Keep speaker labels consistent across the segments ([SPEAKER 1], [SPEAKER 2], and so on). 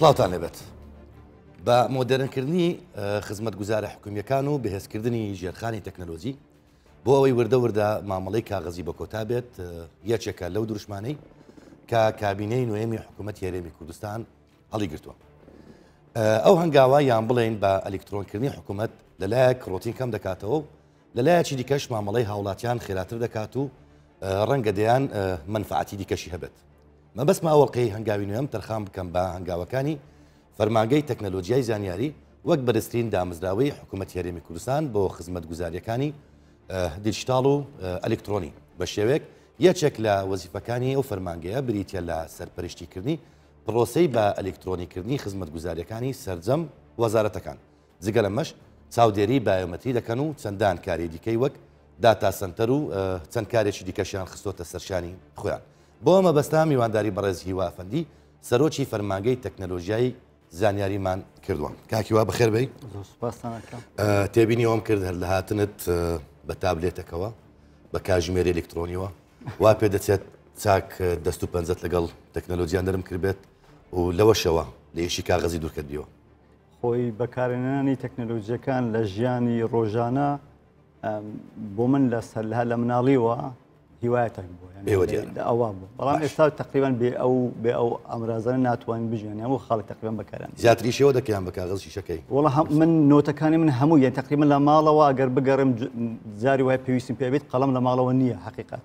[SPEAKER 1] سڵاوتان لێبێت. بە مۆدێرنکردنی خزمەتگوزارە حکومییەکان و بەهێزکردنی ژێرخانی تەکنەلۆجی بۆ ئەوەی وردە وردە مامەڵەی کاغەزی بە کۆتا بێت یەکێکە لەو دروشمانەی کە کابینەی نوێمی حکوومەتی هەرێمی کوردستان هەڵیگرتووە. ئەو هەنگاوە یان بڵێین بە ئەلیکترۆنکردنی حکوومەت لەلایەک ڕۆتین کەم دەکاتەوە و لەلایەکی دیکەش مامەڵەی هاوڵاتیان خێراتر دەکات و ڕەنگە دەیان مەنفعەتی دیکەشی هەبێت. مەبەستمە ئەو ئەڵقەی هەنگاوی نوێم تەرخان بکەم بە هەنگاوەکانی فەرمانگەی تەکنەلۆجیای زانیاری وەک بەرزترین دامەزراوەی حکوومەتی هەرێمی کوردستان بۆ خزمەتگوزارییەکانی دیجیتاڵ و ئەلیکترۆنی بە شێوەیەک یەکێک لە وەزیفەکانی ئەو فەرمانگەیە بریتیە لە سەرپەرشتیکردنی پرۆسەی بە ئەلیکترۆنیکردنی خزمەتگوزارییەکانی سەرجەم وەزارەتەکان. جگە لەمەش چاودێری بایۆمەتری دەکەن و چەندان کاری دیکەی وەک داتا سەنتەر و چەند کارێکی دیکەشیان خستۆتە سەرشانی خۆیان. بۆ ئەم مەبەستە میوانداری بەڕێز هیوا ئەفەندی سەرۆکی فەرمانگەی تەکنەلۆژیای زانیاریمان کردووە. کاک هیوا بەخێر بێی.
[SPEAKER 2] زۆر سوپاستان ئەکەم.
[SPEAKER 1] تێبینی ئەوەم کرد هەر لە هاتنت بە تابلێتەکەوە بە کاژمێری ئەلیکترۆنیەوە وا پێدەچێت چاک دەست و پەنجەت لەگەڵ تەکنەلۆجیا نەرم کردبێت و لەوەشەوە لە ئیشی کاغەزی دوورکەتبیەوە.
[SPEAKER 2] خۆی بەکارهێنانی تەکنەلۆجیەکان لە ژیانی ڕۆژانە بۆ من لە سەر لە مناڵیوە هیوایەتێک بوو ئەوە بوو بەڵام ئێستا تقریبان بێ ئەو بێ ئەو ئامرازانە ناتوانین بژێن هەموو خەڵک تقریبان بەکارن
[SPEAKER 1] زیاتری شێوە دەکەیان بە کاغەز شیشەکەی
[SPEAKER 2] وڵا من نۆتەکانی من هەموو یان تقریبا لە ماڵەوە ئەگەر بگەڕم جاری وای پێویستم پێ بێت قەڵم لە ماڵەوە نییە حقیقت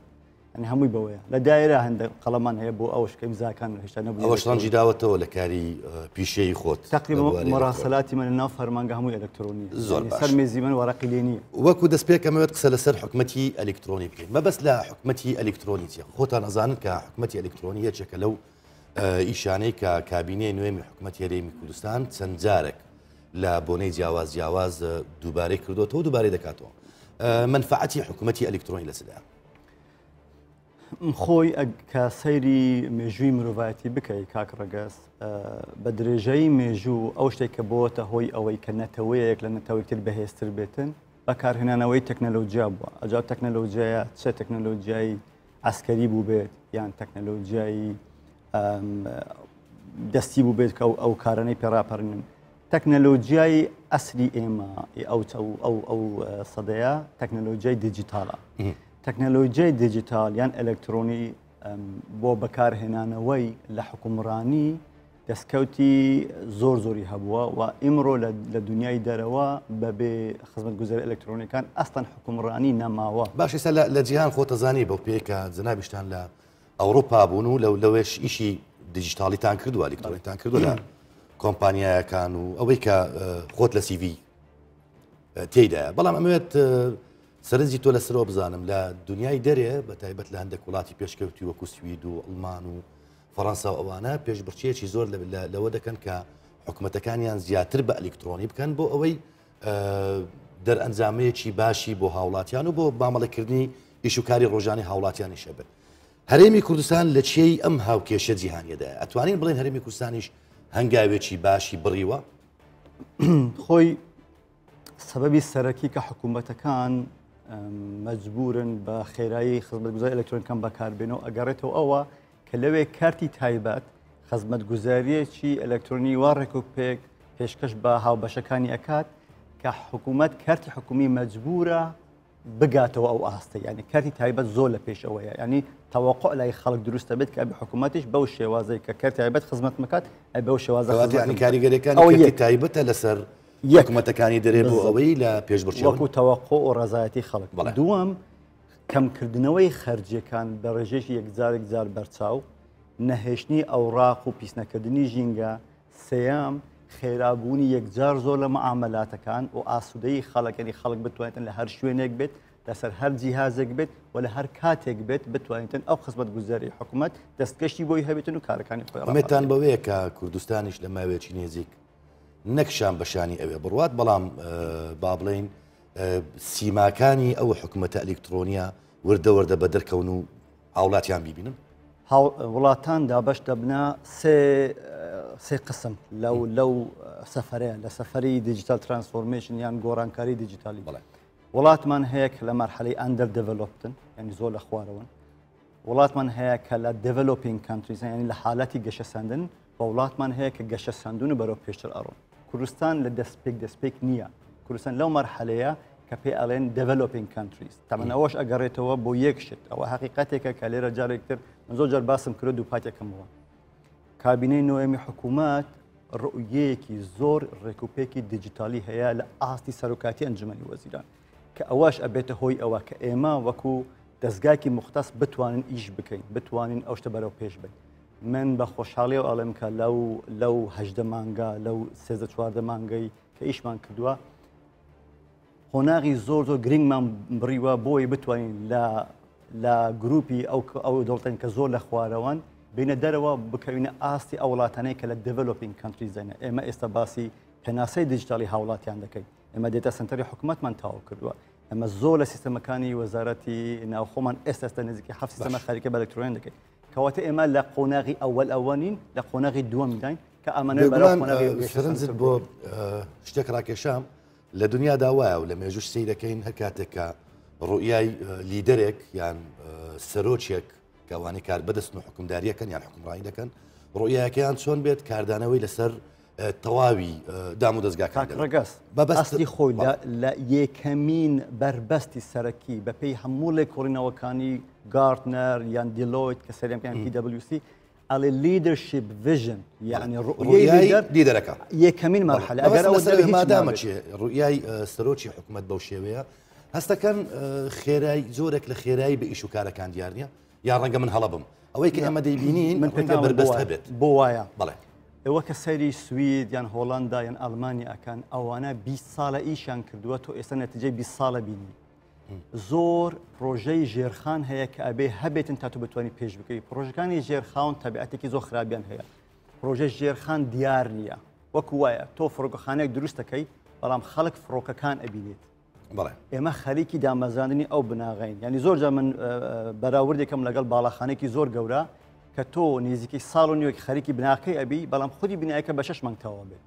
[SPEAKER 2] یانی هەمووی بەوەیە لە دایرە هەندێک قەڵەمان هەیە بۆ ئەوش کە ئیمزاکان هێشتا نەبوو
[SPEAKER 1] ئەوەش ڕەنجی داوەتەوە لە کاری پیشەیی خۆت
[SPEAKER 2] تقریبا مەراسەلاتی من ناو فەرمانگە هەمووی ئەلکترۆنی
[SPEAKER 1] زۆر باش
[SPEAKER 2] سەر مێزی من وەرەقی لێ نییە
[SPEAKER 1] وەکو دەستپێک ئەمەوێت قسە لەسەر حکومەتی ئەلیکترۆنی بکەین مەبەست لە حکومەتی ئەلیکترۆنی چیە خۆتان ئەزانن کە حکومەتی ئەلیکترۆنی یەکێکە لەو ئیشانەی کە کابینەی نوێمی حکومەتی هەرێمی کوردستان چەند جارێک لە بۆنەی جیاواز جیاواز دووبارەی کردوەوە دووبارەی دەکاتەوە مەنفعەتی حکومەتی ئەلیکترۆنی لەسەدا
[SPEAKER 2] خۆی کە سەیری مێژووی مرۆڤایەتی بکەی کاک ڕەگەز بە درێژایی مێژوو ئەو شتێک کە بۆتە هۆی ئەوەی کە نەتەوەیەک لە نەتەوەی تر بەهێزتر بێتن بەکارهێنانەوەی تەکنەلۆجیا بووە ئەجا تەکنەلۆجیایە چ تەکنەلۆجیایی عسکەری بوو بێت یان تەکنەلۆجیایی دەستی بوو بێت کە ئەو کارانەی پێڕاپەڕنن تەکنەلۆجیای ئەسری ئێمە ئەو ئەو ئەو سەدەیە تەکنەلۆجیای دیجیتالە تەکنەلۆجیای دیجیتال یان ئەلکترۆنی بۆ بەکارهێنانەوەی لە حکومڕانی دەستکەوتی زۆر زۆری هەبووە و ئیمڕۆ لە دنیای دەرەوە بەبێ خزمەتگوزاری ئەلکترۆنیەکان ئەستان حکومڕانی نەماوە.
[SPEAKER 1] باش ئێستا لە جیهان خۆتەزانی بەو پێی کە جەنابیشتان لە ئەوروپا بوون و لەو لەوێش ئیشی دیجیتاڵیتان کردووە ئەلیکترۆنیتان کردووە لە کۆمپانیایەکان و ئەوەی کە خۆت لە سیڤی تێیدایە بەڵام ئەمەوێت سەرنجی تۆ لەسەرەوە بزانم لە دنیای دەرێ بە تایبەت لە هەندێک وڵاتی پێشکەوتی وەکو سوید و ئەڵمان و فەڕەنسا و ئەوانە پێشبڕکێیەکی زۆر لەوە دەکەن کە حکومەتەکانیان زیاتر بە ئەلیکترۆنی بکەن بۆ ئەوەی دەرئەنجامەیەکی باشی بۆ هاوڵاتیان و بۆ مامەڵەکردنی ئیش و کاری ڕۆژانی هاوڵاتیانیش هەبێت. هەرێمی کوردستان لە چێی ئەم هاوکێشە جیهانیەدایە؟ ئەتوانین بڵێن هەرێمی کوردستانیش هەنگاوێکی باشی بڕیوە؟
[SPEAKER 2] خۆی سەبەبی سەرەکی کە حکوومەتەکان مەجبورن بە خێرایی خزمەتگوزاری ئەلکترۆنیکان بەکاربێنەوە ئەگەڕێتەوە ئەوە کە لەوێ کارتی تایبەت خزمەتگوزاریەکی ئەلکترۆنی وا ڕێک و پێک پێشکەش بە هاوبەشەکانی ئەکات کە حکوومەت کارتی حکومی مەجبورە بگاتەوە ئەو ئاستە یعنی کەرتی تایبەت زۆر لە پێش ئەوەیە ینی تەوەقع لای خەڵک دروستە بێت کە حکوومەتیش بەو شێوازەی کە کەرتی تایبەت خزمەت مەکات ئەی بەو شێوازە
[SPEAKER 1] ینی کاریگەریەکان ئەو یەک تایبەتە لەسەر حکوومەتەکانی دەرێ بۆ ئەوەی لە پێشبڕکێ
[SPEAKER 2] وەکو تەوەقع و ڕزایەتی خەڵک بەڵێ دووەم کەمکردنەوەی خەرجیەکان بە ڕێژەیەکی یەکجارێک جار بەرچاو نەهێشتنی ئەوراق و پیسنەکردنی ژینگە سێیەم، خێرابوونی یەکجار زۆر لە معامەلاتەکان و ئاسوودەیی خەڵک، یانی خەڵک بتوانێتن لە هەر شوێنێک بێت، لەسەر هەر جیهازێک بێت و لە هەر کاتێک بێت بتوانێتن ئەو خزمەتگوزاری حکومەت دەستکەشی بۆی هەبێتن و کارەکانی خۆی
[SPEAKER 1] ئومێدتان بەوەیە کە کوردستانیش لە ماوەیەکی نێزیک نەک شان بە شانی ئەوێ بڕوات، بەڵام با بڵێین سیماکانی ئەو حکومەتە ئەلیکترۆنییە وردە وردە بەدەرکەون و هاوڵاتیان بیبینن؟
[SPEAKER 2] وڵاتان دابەش دەبنە سێ سێ قسم لەو لەو سەفەرەیە لە سەفەری digital transformation یان گۆڕانکاری دیجیتالی
[SPEAKER 1] بەڵێ.
[SPEAKER 2] وڵاتمان هەیە کە لە مەرحەلەی underdeveloped ن یعنی زۆر لە خوارەوەن وڵاتمان هەیە کە لە developing countries یعنی لە حالەتی گەشەسەندن و وڵاتمان هەیە کە گەشەسەندوون و بەرەو پێشتر ئەڕۆن. کوردستان لە دەستپێک دەستپێک نییە. کوردستان لەو مەرحەلەیە کە پێی ئەڵێن developing countries. تەبعەن ئەوەش ئەگەڕێتەوە بۆ یەک شت. ئەوە هەقیقەتێکە کە لێرە جارێکتر من زۆر جار باسم کردووە دووپاتێکەمەوە. کابینەی نۆیەمی حکوومەت ڕوئیەیەکی زۆر ڕێکوپێکی دیجیتالی هەیە لە ئاستی سەرۆکاتی ئەنجومەنی وەزیران کە ئەوەش ئەبێتە هۆی ئەوە کە ئێمە وەکو دەزگایەکی موختەس بتوانین ئیش بکەین بتوانین ئەو شتە بەرەو پێش بین. من بە خۆشحاڵیەوە ئەڵێم کە لەو لەو هەژدە مانگە لەو سێزدە چواردە مانگەی کە ئیشمان کردووە قۆناغی زۆر زۆر گرنگمان بڕیوە بۆی بتوانین لە لە گروپی ئەو ئەو دەوڵەتەن کە زۆر لە خوارەوەن بینە دەرەوە بکەوینە ئاستی ئەو وڵاتانەی کە لە developing countries دێنە ئێمە ئێستا باسی پێناسەی دیجیتالی هاوڵاتیان دەکەین ئێمە data center ی حکوومەتمان تەواو کردووە ئەمە زۆر لە سیستەمەکانی وەزارەتی ناوخۆمان ئێستا ئێستا نزیکی هەفت سیستەمە خەریکە بە ئەلکترۆنی دەکەین کەواتە ئێمە لە قۆناغی ئەوەل ئەوە نین لە قۆناغی دووەمداین کە ئەمانەوێت بەرەو قۆناغی
[SPEAKER 1] سەرنجت بۆ شتێک ڕاکێشام لە دنیادا وایە و لە مێژوش سەیر دەکەین هەر کاتێک کە ڕوئیای لیدەرێک یان سەرۆکێک کە ئەوانەی کار بەدەستن و حکومداریەکەن یان حکومڕانی دەکەن ڕوئیاکەیان چۆن بێت کاردانەوەی لەسەر تەواوی دام و دەزگاکان
[SPEAKER 2] کاک ڕەگەز بە ئەسلی خۆی لە یەکەمین بەربەستی سەرەکی بەپێی هەموو لێکۆڵینەوەکانی گارتنەر یان دیلۆیت کە سەریان پێیان PwC ئەڵێ leadership vision یعنی ڕوئیای
[SPEAKER 1] لیدەرەکە
[SPEAKER 2] یەکەمین مەرحەلە ئەگەر ئەوە
[SPEAKER 1] نەبێ هیچ مادامە چێ ڕوئیای سەرۆکی حکومەت بەو شێوەیە هەستەکەن خێرای جۆرێک لە خێرایی بە ئیش و کارەکان دیار نییە یا ڕەنگە من هەڵە بم ئەوەی کە ئێمە دەیبینین من پێتان بەربەست هەبێت
[SPEAKER 2] بۆ وایە بەڵێ ئێوە کە سەیری سوید یان هۆڵندا یان ئەڵمانیا ئەکەن ئەوانە 20 ساڵە ئیشیان کردووە تۆ ئێستا نەتیجەی 20 ساڵە بینی زۆر پرۆژەی ژێرخان هەیە کە ئەبێ هەبێتن تا تۆ بتوانانی پێش بکەوی پرۆژەکانی ژێرخاون تەبیعەتێکی زۆر خراپیان هەیە پرۆژەی ژێرخان دیار نییە وەکو وایە تۆ فڕۆکەخانەیەک دروست دەکەی بەڵام خەڵک فڕۆکەکان ئەبینێت ئێمە خەریکی دامەزراندنی ئەو بناغەین یعنی زۆر جار من بەراوردێکم لەگەڵ باڵاخانێکی زۆر گەورە کە تۆ نزیکەی ساڵ و نیوێک خەریکی بناکەی ئەبی بەڵام خودی بنایەکە بە شش مانگ تەواو بێت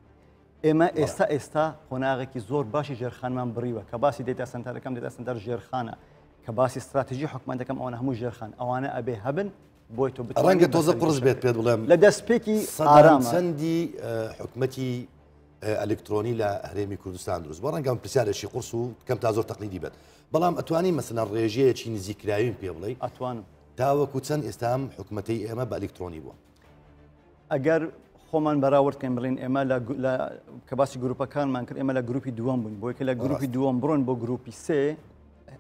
[SPEAKER 2] ئێمە ئێستا ئێستا قۆناغێکی زۆر باشی ژێرخانمان بڕیوە کە باسی data center ەکەم data center ژێرخانە کە باسی استراتیژی حکومەت دەکەم ئەوانە هەموو ژێرخان ئەوانە ئەبێ هەبن بۆی تۆ
[SPEAKER 1] ڕەنگە تۆزە قڕس بێت پێت بڵێم
[SPEAKER 2] لە دەستپێکی ئارام
[SPEAKER 1] چەندی حکومەتی ئەلکترۆنی لە هەرێمی کوردستان دروست بۆ ڕەنگە ئەم پرسیارێکی قورس و کەم تا زۆر تەقلیدی بێت بەڵام ئەتوانی مەسەلەن ڕێژەیەکی نزیککراویم پێ بڵێی
[SPEAKER 2] ئەتوانم
[SPEAKER 1] تاوەکو چەند ئێستا ئەم حکومەتەی ئێمە بە ئەلکترۆنی بووە؟
[SPEAKER 2] ئەگەر خۆمان بەراورد کەین بڵین ئێمە لە کە باسی گروپەکانمان کرد ئێمە لە گروپی دووەم بووین بۆی کە لە گروپی دووەم بڕۆن بۆ گروپی سێ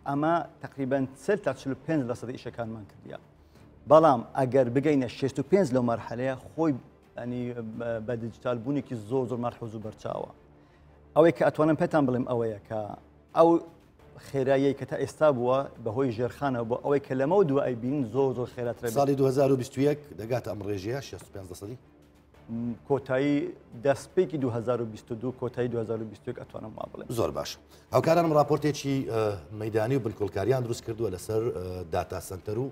[SPEAKER 2] ئەمە تقریبان 40 تا 45 لە سەد ئیشەکانمان کردیە بەڵام ئەگەر بگەینە 65 لەو مەرحەلەیە خۆی ینی بە دیجیتال بوونێکی زۆر زۆر مەلحوز و بەرچاوە ئەوەی کە ئەتوانم پێتان بڵێم ئەوەیە کە ئەو خێراییەی کە تا ئێستا بووە بەهۆی ژێرخانەوە بۆ ئەوەی کە لەمە دوای ئەیبین زۆر زۆر خێراترە
[SPEAKER 1] ساڵی 2021 دەگاتە ئەم ڕێژەیە 65 سەدی
[SPEAKER 2] کۆتایی دەستپێکی 2022 کۆتایی 2021 ئەتوانم وا بڵێم
[SPEAKER 1] زۆر باش هاوکارانم راپۆرتێکی مەدانی و بنکۆڵکاریان دروست کردووە لەسەر data center و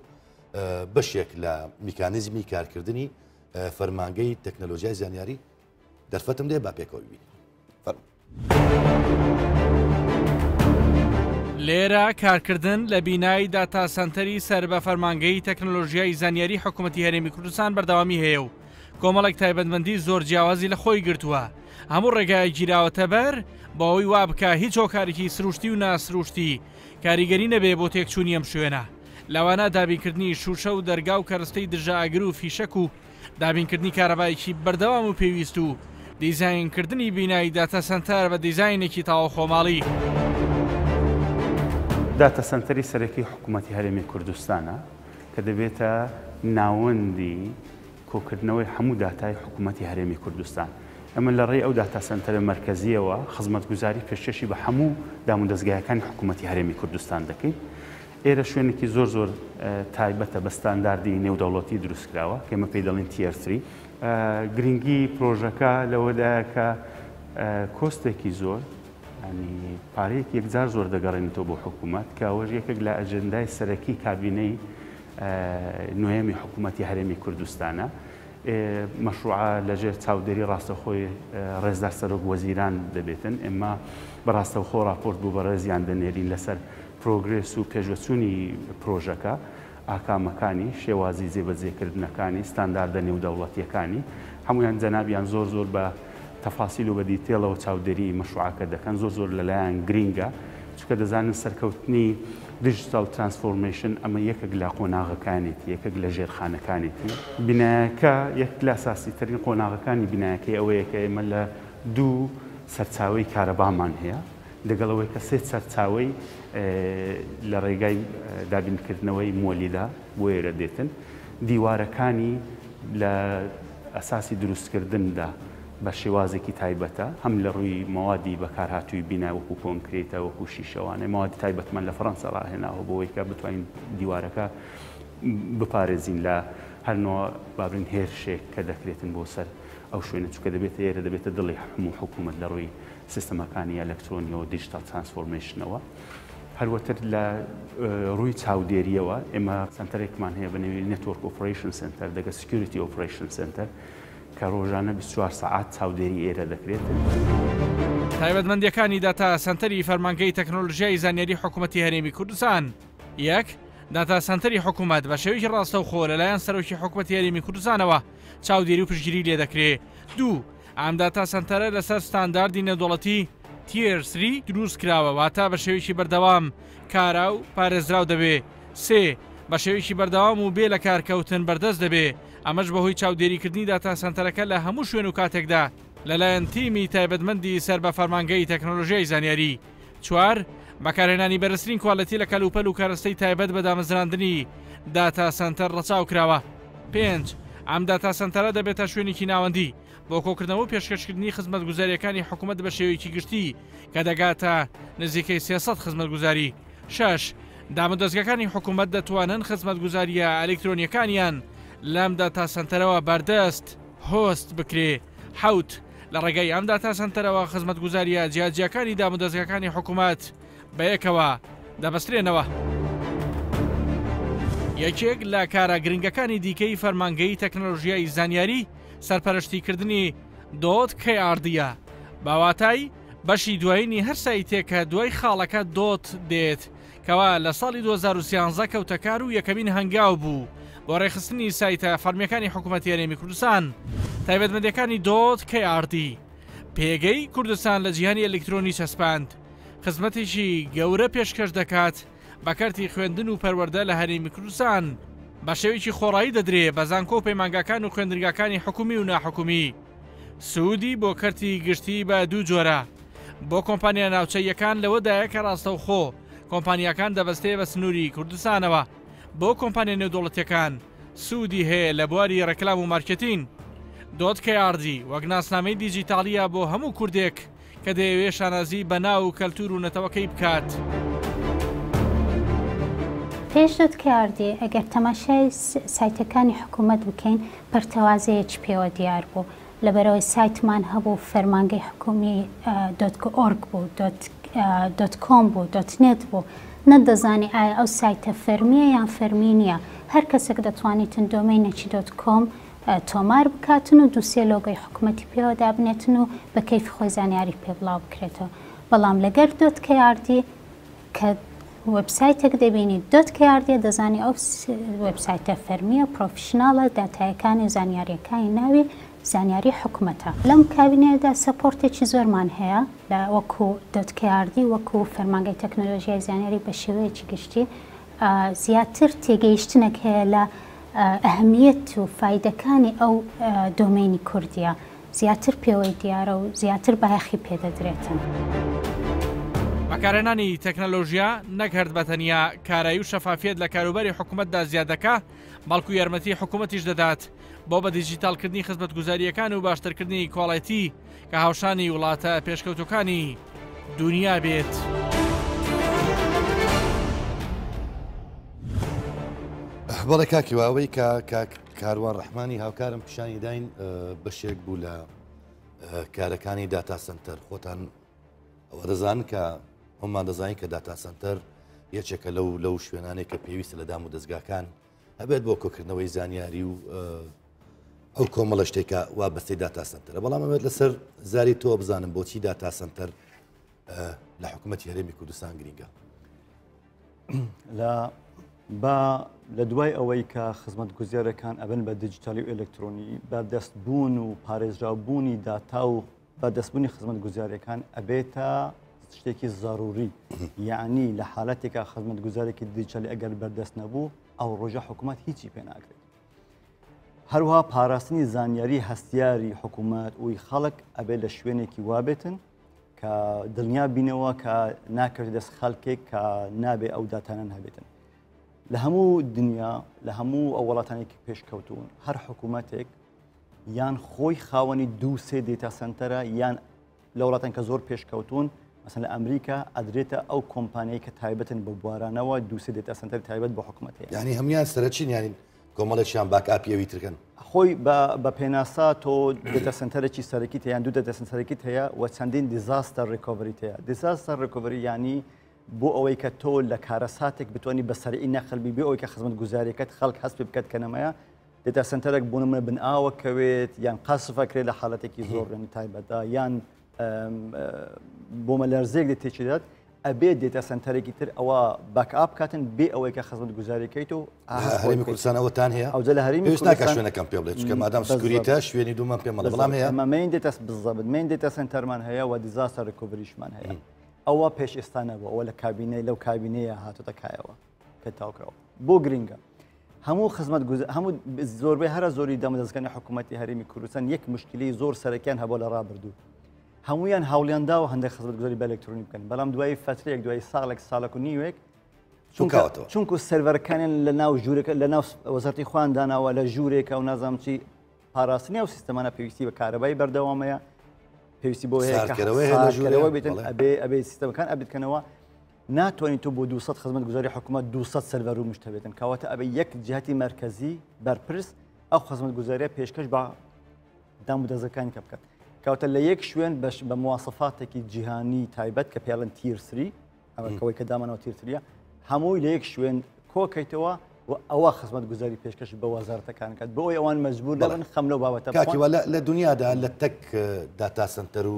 [SPEAKER 1] بەشێک لە میکانیزمی کارکردنی فەرمانگەی تەکنەلۆژیای زانیاری دەرفەتم دێ با پێکەوە ببینین فەرموو.
[SPEAKER 3] لێرە کارکردن لە بینای data center ی سەر بە فەرمانگەی تەکنەلۆژیای زانیاری حکوومەتی هەرێمی کوردستان بەردەوامی هەیە و کۆمەڵێک تایبەتمەندی زۆر جیاوازی لە خۆی گرتووە هەموو ڕێگایەک گیراوەتە بەر بۆ ئەوەی وا بکا هیچ هۆکارێکی سروشتی و ناسروشتی کاریگەری نەبێ بۆ تێکچوونی ئەم شوێنە لەوانە دابینکردنی شووشە و دەرگا و کەرستەی دژە ئاگر و فیشەک و دابینکردنی کارەبایەکی بەردەوام و پێویست و دیزاینکردنی بینای data center بە دیزاینێکی تەواو خۆماڵی.
[SPEAKER 4] data center ی سەرەکی حکوومەتی هەرێمی کوردستانە کە دەبێتە ناوەندی کۆکردنەوەی هەموو داتای حکوومەتی هەرێمی کوردستان. ئێمە لە ڕێی ئەو data center ە مەرکەزییەوە خزمەتگوزاری پێشکێشی بە هەموو دامودەزگایەکانی حکوومەتی هەرێمی کوردستان دەکەین. ئێرە شوێنێکی زۆر زۆر تایبەتە بە ستانداردی نێودەوڵەتی دروستکراوە کە ئێمە پێی دەڵێین tier three. گرنگی پرۆژەکە لەوەدایە کە cost ێکی زۆر ینی پارەیەکی یەکجار زۆر دەگەڕێنێتەوە بۆ حکوومەت کە ئەوەش یەکێک لە ئەجندای سەرەکی کابینەی نۆیەمی حکوومەتی هەرێمی کوردستانە. مەشروعە لەژێر چاودێری ڕاستەوخۆی ڕێزدار سەرۆک وەزیران دەبێتن. ئێمە بە ڕاستەوخۆ ڕاپۆرت بۆ بەڕێزیان دەنێرین لەسەر progress و پێشڤەچوونی پرۆژەکە. ئاکامەکانی، شێوازی جێبەجێکردنەکانی، ستانداردە نێودەوڵەتییەکانی، هەموویان جەنابیان زۆر زۆر بە تەفاسیل و بە detail ەوە چاودێریی مەشروعەکە دەکەن، زۆر زۆر لەلایان گرینگە، چونکە دەزانن سەرکەوتنی digital transformation ئەمە یەکێک لە قۆناغەکانێتی، یەکێک لە ژێرخانەکانێتی. بینایەکە یەک لە ئەساسیترین قۆناغەکانی بینایەکەی ئەوەیە کە ئێمە لە دوو سەرچاوەی کارەبامان هەیە، لەگەڵ ئەوەی کە سێ سەرچاوەی لە ڕێگای دابینکردنەوەی مۆلیدە بۆ ئێرە دێتن، دیوارەکانی لە ئەساسی دروستکردندا بە شێوازێکی تایبەتە، هەم لە ڕووی مەوادی بەکارهاتووی بینا وەکو کۆنکرێتە، وەکو شیشەوانە، مەوادی تایبەتمان لە فەڕەنسا ڕاهێناوە بۆ ئەوەی کە بتوانین دیوارەکە بپارێزین لە هەر نوع با بڵێین هێرشێک کە دەکرێتن بۆ سەر ئەو شوێنە، چونکە دەبێتە ئێرە دەبێتە دڵی هەموو حکوومەت لە ڕووی سیستەمەکانی ئەلکترۆنیەوە digital transformation ەوە. هەروەتر لە ڕووی چاودێریەوە ئێمە سەنتەرێکمان هەیە بە نێوی network operation center دەگە security operation center کە ڕۆژانە 24 سەعات چاودێری ئێرە دەکرێت.
[SPEAKER 3] تایبەتمەندییەکانی داتا سەنتەری فەرمانگەی تەکنۆلۆژیای زانیاری حکومەتی هەرێمی کوردستان یەک. داتا سەنتەری حکومەت بە شێوەیەکی ڕاستەوخۆ لەلایەن سەرۆکی حکومەتی هەرێمی کوردستانەوە چاودێری و پشتگیری لێدەکرێ. دوو. ئەم داتا سەنتەرە لەسەر ستانداردی نێودەوڵەتی Tier Three دروست کراوە، واتە بە شێوەیەکی بەردەوام کارا و پارێزراو دەبێ. سێ، بە شێوەیەکی بەردەوام و بێ لەکارکەوتن بەردەست دەبێ، ئەمەش بەهۆی چاودێریکردنی داتا سەنتەرەکە لە هەموو شوێن و کاتێکدا لەلایەن تیمی تایبەتمەندی سەر بە فەرمانگەی تەکنۆلۆژیای زانیاری. چوار، بەکارهێنانی بەرزترین کوالێتی لە کەلوپەل و کەرەستەی تایبەت بە دامەزراندنی داتا سەنتەر ڕەچاو کراوە. پێنج، ئەم داتا سەنتەرە دەبێتە شوێنێکی ناوەندی بۆ کۆکردنەوە و پێشکەشکردنی خزمەتگوزارییەکانی حکومەت بە شێوەیەکی گشتی کە دەگاتە نزیکەی 300 خزمەتگوزاری. شەش، دامودەزگاکانی حکومەت دەتوانن خزمەتگوزارییە ئەلیکترۆنییەکانیان لەم داتا سەنتەرەوە بەردەست، host، بکرێ. حەوت، لە ڕێگای ئەم داتا سەنتەرەوە خزمەتگوزارییە جیاجیاکانی دامودەزگاکانی حکومەت بەیەکەوە دەبەسترێنەوە. یەکێک لە کارە گرنگەکانی دیکەی فەرمانگەی تەکنەلۆژیای زانیاری سەرپەرشتیکردنی dot KRD یە، بە واتای بەشی دوایینی هەر سایتێک کە دوای خاڵەکە dot دێت، کەوا لە ساڵی 2013 کەوتە کار و یەکەمین هەنگاو بوو بۆ ڕێکخستنی سایتە فەرمیەکانی حکوومەتی هەرێمی کوردستان. تایبەتمەندیەکانی dot KRD پێگەی کوردستان لە جیهانی ئەلیکترۆنی چەسپاند، خزمەتێکی گەورە پێشکەش دەکات بە کەرتی خوێندن و پەروەردە لە هەرێمی کوردستان، بە شێوەیەکی خۆڕایی دەدرێ بە زانکۆ و پەیمانگاکان و خوێندنگاکانی حکومی و ناحکومی. سوودی بۆ کەرتی گشتی بە دوو جۆرە بۆ کۆمپانیا ناوچەییەکان لەوەدایە کە ڕاستەوخۆ کۆمپانیاکان دەبەستێ بە سنووری کوردستانەوە، بۆ کۆمپانیا نێودەوڵەتیەکان سوودی هەیە لە بواری ڕێکلام و مارکێتین. dot KRD وەک ناسنامەی دیجیتاڵیە بۆ هەموو کوردێک کە دەیەوێ شانازی بە ناو و کەلتوور و نەتەوەکەی بکات.
[SPEAKER 5] پێش dot KRD ئەگەر تەماشای سایتەکانی حکوومەت بکەین پەرتەوازەیەکی پێوە دیار بوو لەبەرئەوەی سایتمان هەبوو فەرمانگەی حکوومی dot org بوو dot dot com بوو dot net بوو نەتدەزانی ئایا ئەو سایتە فەرمییە یان فەرمی نییە هەر کەسێک دەتوانیتن domain ێکی dot com تۆمار بکاتن و دوو سێ لۆگۆی حکومەتی پێوە دابنێتن و بە کەیفی خۆی زانیاری پێ بڵاو بکرێتەوە بەڵام لەگەر dot KRD کە وێبسایتێک دەبینی dot KRD یە دەزانی ئەو وێبسایتە فەرمیە professional ە داتایەکانی و زانیاریەکانی ناوی زانیاری حکومەتە. لەم کابینەیەدا support ێکی زۆرمان هەیە لە وەکو dot KRD وەکو فەرمانگەی تەکنەلۆژیای زانیاری بە شێوەیەکی گشتی زیاتر تێگەیشتنێک هەیە لە ئەهمیەت و فایدەکانی ئەو domain ی کوردیە زیاتر پێوەی دیارە و زیاتر بایەخی پێدەدرێتن.
[SPEAKER 3] بەکارهێنانی تەکنەلۆژیا نەک هەر بە تەنیا کارایی و شەفافیەت لە کاروباری حکومەتدا زیاد دەکا، بەڵکو یارمەتی حکومەتیش دەدات بۆ بە دیجیتاڵکردنی خزمەتگوزارییەکان و باشترکردنی کواڵێتی کە هاوشانی وڵاتە پێشکەوتووەکانی دونیا بێت.
[SPEAKER 1] بەڵێ کاک هیوا ئەوەی کە کاک کاروان ڕەحمانی هاوکارم پیشانی داین بەشێک بوو لە کارەکانی داتا سنتەر خۆتان ئەوە دەزان کە هەمومان دەزانین کە داتا سنتەر یەکێکە لەو لەو شوێنانێک کە پێویستە لە دام و دەستگاکان هەبێت بۆ کۆکردنەوەی زانیاری و ئەو کۆمەڵە شتێکە وابەستەی داتا سنتەرە بەڵام ئەمەوێت لەسەر زاری تۆ بزانم بۆچی داتا سنتەر لە حکوومەتی هەرێمی کوردستان گرینگە.
[SPEAKER 2] لە. با لە دوای ئەوەی کە خزمەتگوزارەکان ئەبن بە دیجیتالی و ئەلکترۆنی، بەردەست بوون و پارێزراو بوونی داتا و بەردەستبوونی خزمەتگوزاریەکان ئەبێتە شتێکی زەروری. یعنی لە حالەتێکا خزمەتگوزارێکی دیجیتالی ئەگەر بەردەست نەبوو، ئەو ڕۆژە حکوومەت هیچی پێ ناکرێت. هەروها پاراستنی زانیاری هەستیاری حکوومەت وی خەڵک ئەبێت لە شوێنێکی وابێتن کە دڵنیا بینەوە کە ناکەوێتە دەست خەڵکێک کە نابێ ئەو داتانە هەبێتن. لە هەموو دنیا، لە هەموو ئەو وڵاتانێکی پێشکەوتوون، هەر حکوومەتێک یان خۆی خاوەنی دوو سێ data center ە، یان لە وڵاتان کە زۆر پێشکەوتوون، مەسەن لە ئەمریکا ئەدرێتە ئەو کۆمپانیای کە تایبەتن بە بوارانەوە، دوو سێ data center تایبەت بە حکوومەت هەیە.
[SPEAKER 1] یعنی هەمویان سەرەکین، یعنی کۆمەڵێکیان backup ی ئەوی ترکەن.
[SPEAKER 2] خۆی بە پێناسە تۆ data center ێکی سەرەکیت هەیە، یان دوو data center ێکیت هەیە و چەندین disaster recovery ت هەیە. disaster recovery یعنی بۆ ئەوەی کە تۆ لە کارەساتێک بتوانی بە سەرعی نەقل بی، بێ ئەوەی کە خزمەتگوزاریەکەت خەڵک هەست پێ بکات کە نەمایە. data center ێک بۆ نمونە بن ئاوە کەوێت یان قەسف ئەکرێت لە حالەتێکی زۆر تایبەتدا، یان بۆمەلەرزەیەک دێت تێکیدات، ئەبێت data center ێکی تر ئەوە backup کاتن بێ ئەوەی کە خزمەت گوزاریەکەیت و
[SPEAKER 1] هەرێمی کوردستان ئەوەتان هەیە؟
[SPEAKER 2] ئەوجا لە هەرێمی
[SPEAKER 1] پێویست ناکات شوێنەکەم پێ بڵێ، چونکە مادام security ە شوێنی دوومان پێ مەڵێ، بەڵام هەیە.
[SPEAKER 2] ئەمە main data بالضبط main data center مان هەیە و disaster recovery شمان هەیە. ئەوە پێش ئێستا نەبوو، ئەوە لە کابینەی لەو کابینەیە هاتۆتە کایەوە کە تاوکراوە. بۆ گرنگە هەموو خزمەت هەموو زۆربەی هەرە زۆری دامەدەستگانی حکوومەتی هەرێمی کوردستان یەک مشکلی زۆر سەرەکیان هەبوو لە ڕابردوو. هەمویان هەوڵیان داوە هەندێک خزمەتگوزاری بە ئەلکترۆنی بکەن، بەڵام دوای فترەیەک، دوای ساڵێک، ساڵێک و نیوێک، چونکو سێرڤەرەکانیان لە ناو ژوورەکە، لە ناو وەزارەتی خۆیان داناوە لە ژوورێکە و نازانم چی، پاراستنی ئەو سیستەمانە پێویستی بە کارەبای بەردەوامەیە، پێویستی بۆ هەیە ساردکەرەوە بێتن، ئەبێ سیستەمەکان ئەبێتکەنەوە. ناتوانیت تۆ بۆ 200 خزمەتگوزاری حکوومەت 200 سەرڤەر و مشتە بێتن، کەواتە ئەبێ یەک جهتی مرکزی بەرپرس ئەو خزمەتگوزاریە پێشکەش بە دام و دەزگەکانی کە بکات. کەواتە لە یەک شوێن بەش بە مواسەفاتێکی جیهانی تایبەت کە پێڵن tier three، ئەوە کەوەی کە دامانەوە tier three ە، هەمووی لە یەک شوێن کۆکەیتەوە و ئەوە خزمەتگوزاری پێشکەش بە وەزارەتەکان کات، بۆ ئەوەی ئەوان مەجبور نەبن خەم لەو بابەتە
[SPEAKER 1] بخۆن. کاکی لە دنیادا لە تەک data center و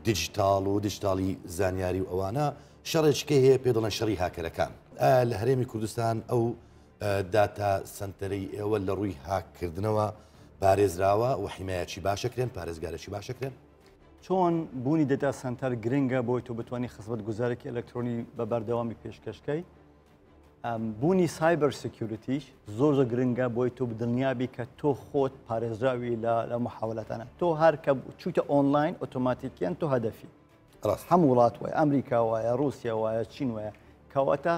[SPEAKER 1] دیجیتاڵ و دیجیتاڵی زانیاری و ئەوانە شەڕێککە هەیە پێ دەڵێن شەڕی هاکەرەکان. ئایا لە هەرێمی کوردستان ئەو data center ەی ئێوە لە ڕووی هاککردنەوە پارێزراوە و حیمایەکی باشەکرێن، پارێزگارێکی باشەکرێن؟
[SPEAKER 2] چۆن بوونی data center گرنگە بۆی تۆ بتوانانی خزمەتگوزارێکی ئەلکترۆنی بە بەردەوامی پێشکەشکەی. بوونی cyber security ش زۆر زۆر گرنگە بۆی تۆ دڵنیابی کە تۆ خۆت پارێزراوی لە محاولاتانە. تۆ هەر کە چوویتە ئۆنلاین ئۆتۆماتیکیان تۆ هەدەفی. هەموو وڵات وایە، ئەمریکا وایە، رووسیا وایە، چین وایە. کەواتە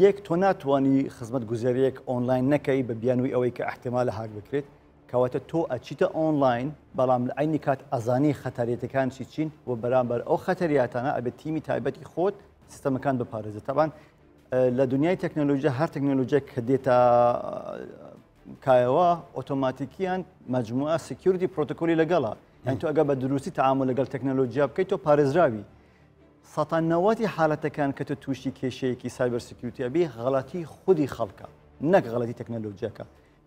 [SPEAKER 2] یەک تۆ ناتوانانی خزمەت گوزاریەک ئۆنلاین نەکەی بە بیانووی ئەوەی کە احتمالە هاک بکرێت. کەواتە تۆ ئەچیتە ئۆنلاین، بەڵام لە عینی کات ئەزانی خەتەریەتەکان چی چین و بەرامبەر ئەو خەتەریاتانە ئەبێت تیمی تایبەتی خۆت سیستەمەکان بپارێزێت. تەبان لە دنیای تەکنەلۆژیا هەر تەکنەلۆژیای کە دێتە کایەوە ئۆتۆماتیکیان مجموعە security protocol ی لەگەڵە. یعنی تۆ ئەگەر بە دروستی تعامل لەگەڵ تەکنەلۆژیا بکەیت تۆ پارێزراوی. 90% حالەتەکان کە تۆ تووشی کێشەیەکی cyber security ئەبی غەڵەتی خودی خەڵکە نەک غەڵەتی تەکنەلۆژیاکە.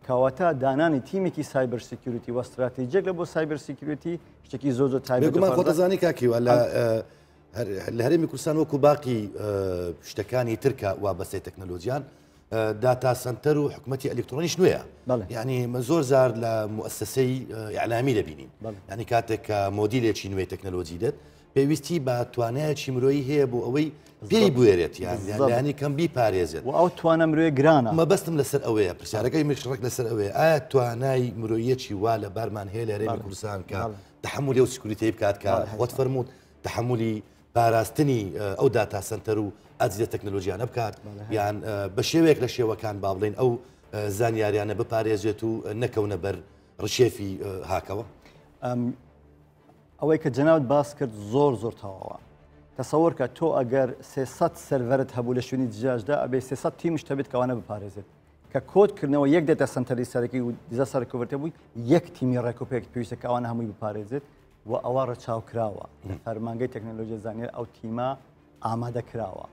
[SPEAKER 2] کەواتە دانانی تیمێکی cyber security و ستراتیجێک لە بۆ cyber security شتێکی زۆر زۆر تایبەت.
[SPEAKER 1] بێگومان خۆتەزانی کاکیوە لە لە هەرێمی کوردستان وەکو باقی شتەکانی ترکە وابەستەی تەکنەلۆجیان data center و حکوومەتی ئەلکترۆنیش نوێیە. یعنی من زۆر زار لە موسسەی ئیعلامی دەبینین. یعنی کاتێک کە مۆدیلێکی نوێی تەکنەلۆجی دێت پێویستی بە توانایەکی مرۆیی هەیە بۆ ئەوەی پێی بوێرێت یان لایەنی کەم بیپارێزێت.
[SPEAKER 2] و ئەو توانا مرۆیە گرانە.
[SPEAKER 1] مەبەستم لەسەر ئەوەیە، پرسیارەکەی منیش ڕێک لەسەر ئەوەیە، ئایا توانای مرۆییەکی وا لە بارمان هەیە لە هەرێمی کوردستان کە تەحەمولی ئەو security ەی بکات کە خۆت فەرمووت تەحەمولی پاراستنی ئەو data center و ئەجهیزە تەکنەلۆژیانە بکات، یان بە شێوەیەک لە شێوەکان با بڵێین ئەو زانیاریانە بپارێزێت و نەکەونە بەر ڕشێفی هاکەوە؟
[SPEAKER 2] ئەوەی کە جەنابت باس کرد زۆر زۆر تەواوە. تەسەوەر کە تۆ ئەگەر 300 سێرڤەرت هەبوو لە شوێنی جیاجدا ئەبێ 300 تیمش هەبێت کەوانە بپارێزێت. کە کۆدکردنەوە یەک data center ی سەرەکی و disaster recovery بووی یەک تیمی ڕێکوپێک پێویستە کە ئەوانە هەمووی بپارێزێت و ئەوە ڕەچاو کراوە. لە فەرمانگەی تەکنەلۆژیا زانیار ئەو تیمە ئامادە کراوە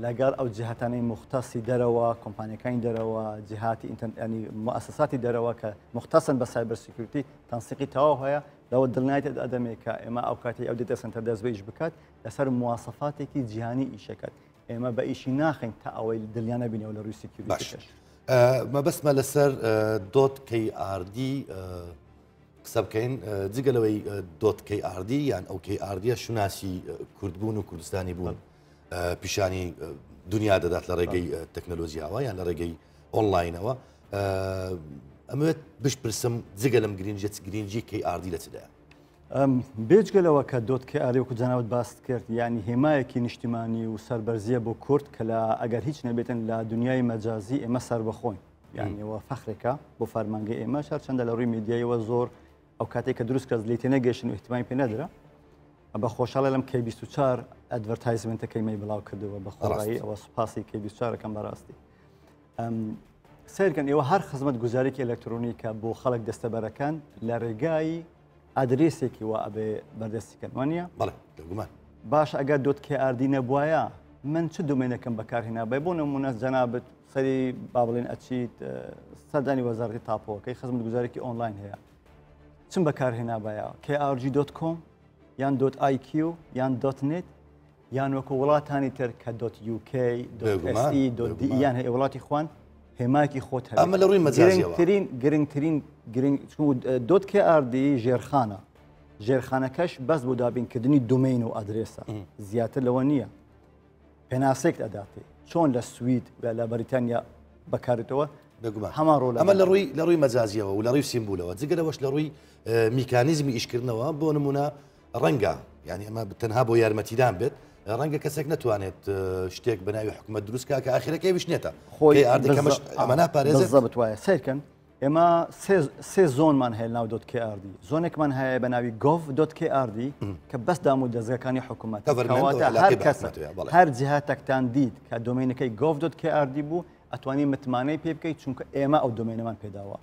[SPEAKER 2] لەگەڵ ئەو جهتانەی مختصی دەرەوە، کۆمپانیەکانی دەرەوە، جهاتی ئینتەرنێت، مؤسساتی دەرەوە کە مختصن بە cyber security تەنسیقی تەواو هەیە. لەوە دڵنیایت ئەدەمێ کە ئێمە ئەو کاتەی ئەو data center دەست بە ئیش بکات لەسەر مواسەفاتێکی جیهانی ئیشەکات. ئێمە بە ئیشی ناخەین تا ئەوەی دڵنیا نەبینەوە لە ڕووی
[SPEAKER 1] security ەکەش. مەبەستمە لەسەر dot KRD قسە بکەین جگە لەوەی dot KRD یان ئەو KRD ە شوناسی کوردبوون و کوردستانی بوون پیشانی دنیا دەدات لە ڕێگەی تەکنەلۆژیاوە یان لە ڕێگەی ئۆنلاینەوە ئەمەوێت بشپرسم جگە لەم گرنگیە چ گرنگی KRD لە چدایە؟
[SPEAKER 2] بێجگە لەوە کە dot KRD وەکو جەنابت باست کرد یانی هێمایەکی نیشتیمانی و سەربەرزیە بۆ کورد کە لە ئەگەر هیچ نەبێتن لە دنیای مەجازی ئێمە سەربەخۆین یانیەوە فەخرێکە بۆ فەرمانگەی ئێمە هەرچەندە لە ڕووی میدیایەوە زۆر ئەو کاتێک کە دروست کرد لێ تێنەگەیشتن و احتمامی پێ نەدرا بە خۆشحاڵە لەم کەی 24 advertisement ەکەی مەی بڵاو کردەوە بە خۆڕایی ئەوە سوپاسی کەی 24ەکەم بەڕاستی سەیرکەن ئێوە هەر خزمەت گوزارێکی ئەلکترۆنی کە بۆ خەڵک دەستەبەرەکان لە ڕێگای ئادرێسێکی وا ئەبێ بەردەستی کەن وانە؟
[SPEAKER 1] بەڵێ بێگومان.
[SPEAKER 2] باش ئەگەر dot KRD نەبوایە من چ domain ێکم بەکارهێنابای بۆ نمونە جەنابت سەری با بڵێن ئەچیت سەردانی وەزارەتی تاپۆەکەی خزمەتگوزارێکی ئۆنلاین هەیە چم بەکارهێنابایە krg.com یان dot IQ یان dot net یان وەکو وڵاتانی تر کە dot UK dot SE dot DE یان هەیە وڵاتی خوان هێمایەکی خۆت هەبێت.
[SPEAKER 1] ئەمە لە ڕووی مەجازیەوە.
[SPEAKER 2] گرنگترین گرنگترین گرنگ dot KRD ژێرخانە ژێرخانەکەش بەس بۆ دابینکردنی domain و ئەدرێسە زیاتر لەوە نییە پێناسێک ئەداتێ چۆن لە سوید و لە بەریتانیا بەکارێتەوە
[SPEAKER 1] بێگومان هەمان ڕۆڵ ئەمە لە ڕووی لە ڕووی مەجازیەوە و لە ڕووی سیمبولەوە جگە لەوەش لە ڕووی میکانیزمی ئیشکردنەوە بۆ نمونە ڕەنگە یانی ئەمە تەنها بۆ یارمەتیدان بێت ڕەنگە کەسێک نەتوانێت شتێک بە ناوی حکوومەت دروست کا کە ئاخرەکەی وشنێتە
[SPEAKER 2] خۆی ئاردەکەمەش ئەمە ناپارێزێت زەبت وایە سیرکەن ئێمە سێ zone مان هەیە ناو dot KRD zone ێکمان هەیە بە ناوی gov dot KRD کە بەس دام و دەزگەکانی حکوومەت هەر کەس هەر جهاتەکتان دیت کە domain ەکەی gov dot KRD بوو ئەتوانی متمانەی پێ بکەیت چونکە ئێمە ئەو domain ەمان پێداوە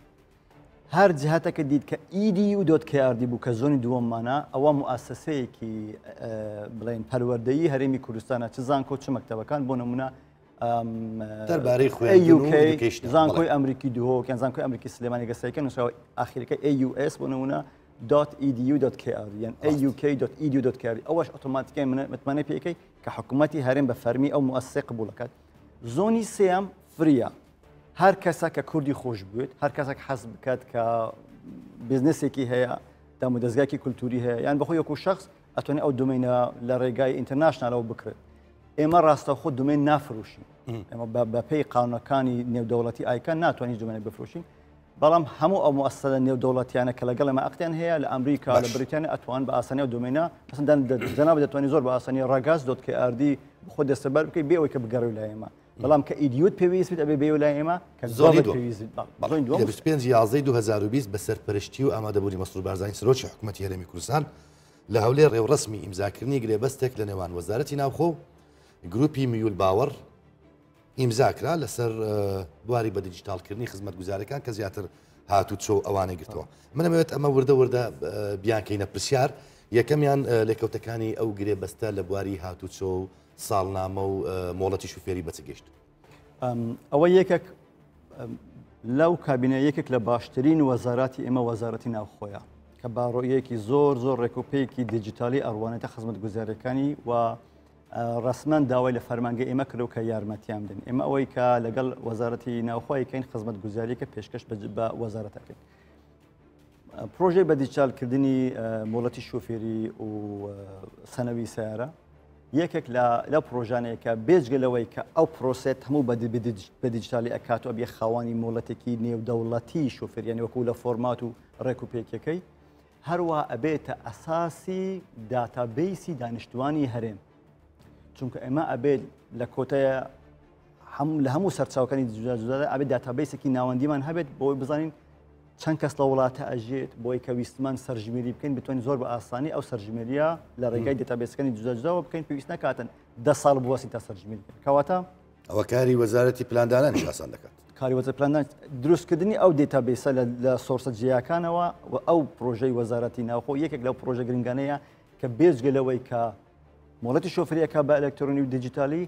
[SPEAKER 2] هەر جهتەکە دیت کە EDU dot KRD بوو کە zone ی دووەممانە ئەوە موئەسەسەیەکی بڵێن پەروەردەیی هەرێمی کوردستانە چ زانکۆ چ مەکتەبەکان بۆ نمونە
[SPEAKER 1] دەربارەی
[SPEAKER 2] خوێندن زانکۆی ئەمریکی دهۆک یان زانکۆی ئەمریکی سلێمانی گەسەکە نووسراوە ئاخیرەکە AUS بۆ نمونە .edu.kr یان auk.edu.kr ئەوەش ئۆتۆماتیکای متمانەی پێکەی کە حکوومەتی هەرێم بە فەرمی ئەو موئەسەسەی قبوڵەکات zone ی سێیەم free ە هەر کەسە کە کوردی خۆش بوێت هەر کەسێک حەز بکات کە بزنسێکی هەیە دام و دەزگایکی کولتوری هەیە یان بەخۆی وەکو شخص ئەتوانێت ئەو domain ە لە ڕێگای international ەوە بکرێت ئێمە ڕاستەوخۆ domain نافرۆشین ئێمە بەپێی قانونەکانی نێودەوڵەتی ICANN ناتوانین domain ە بفرۆشین بەڵام هەموو ئەو موئەسەسە نێودەوڵەتیانە کە لەگەڵ ئێمە عەقدیان هەیە لە ئەمریکا لە بریتانیا ئەتوان بە ئاسانی ئەو domain ە مەسەن جەناب دەتوانانی زۆر بە ئاسانی ڕەگاز dot KRD خۆ دەستەبەر بکەیت بێ ئەوەی کە بگەڕێ لای ئێمە بەڵام کە EDU ت پێویست بێت ئەبێ بێ لای ئێمە کە
[SPEAKER 1] زۆری پێویست بێت. لە 25 11 2020 بە سەرپەرشتی و ئامادەبوونی مەسرور بارزانی سەرۆکی حکوومەتی هەرێمی کوردستان لە هەولێر ڕێوڕەسمی ئیمزاکردنی گرێبەستێک لە نێوان وەزارەتی ناوخۆ و گروپی میول باوەڕ ئیمزا کرا لەسەر بواری بە دیجیتاڵکردنی خزمەتگوزارەکان کە زیاتر هاتوچۆ و ئەوانەی گرتەوە. من ئەمەوێت ئەمە وردە وردە بیانکەینە پرسیار. یەکەمیان لێکەوتەکانی ئەو گرێبەستە لە بواری هاتوچۆ و ساڵنامە و مۆڵەتی شوفێری بە چ گەیشت؟
[SPEAKER 2] ئەوە یەکێک لەو کابینە یەکێک لە باشترین وەزاراتی ئێمە وەزارەتی ناوخۆیە کە بە ڕۆیەکی زۆر زۆر ڕێکوپێکی دیجیتالی ئەڕوانێتە خزمەتگوزاریەکانی و ڕەسمەن داوای لە فەرمانگەی ئێمە کردو کە یارمەتیان بدەن ئێمە ئەوەی کە لەگەڵ وەزارەتی ناوخۆی کەین خزمەتگوزاریەکە پێشکەش بە وەزارەتەکەین پرۆژەی بە دیجیتالکردنی مۆڵەتی شۆفێری و سەنەوی سیارە یەکێک لە لەو پرۆژانەیە کە بێجگە لەوەی کە ئەو پرۆسێت هەموو بە دیجیتالی ئەکات و ئەبێ خاوەنی مۆڵەتێکی نێودەوڵەتی شۆفێریانی وەکو لە فۆرمات و ڕێک و پێکیەکەی هەروە ئەبێتە ئەساسی database ی دانیشتوانی هەرێم چونکە ئێمە ئەبێت لە کۆتایە لە هەموو سەرچاوەکانی جودا جودا ئەبێت database ێکی ناوەندیمان هەبێت بۆی بزانین چەند کەس لە وڵاتە ئەژێت بۆی کە ویستمان سەرژمێری بکەین بتوانین زۆر بە ئاسانی ئەو سەرژمێریە لە ڕێگای database ەکانی جودا جوداوە بکەین پێویست نکاتن ده ساڵ بوەستین تا سەرژمێری بکەین کەواتە
[SPEAKER 1] ئەوە کاری وەزارەتی پلاندانانیش ئاسان دەکات.
[SPEAKER 2] کاری وەزارەتی پلاندان دروستکردنی ئەو database ە لە source ە جیاکانەوە و ئەو پرۆژەی وەزارەتی ناوخۆ یەکێک لەو پرۆژە گرنگانەیە کە بێجگە لەوەی کە مۆڵەتی شۆفریەکە بە ئەلکترۆنی و دیجیتالی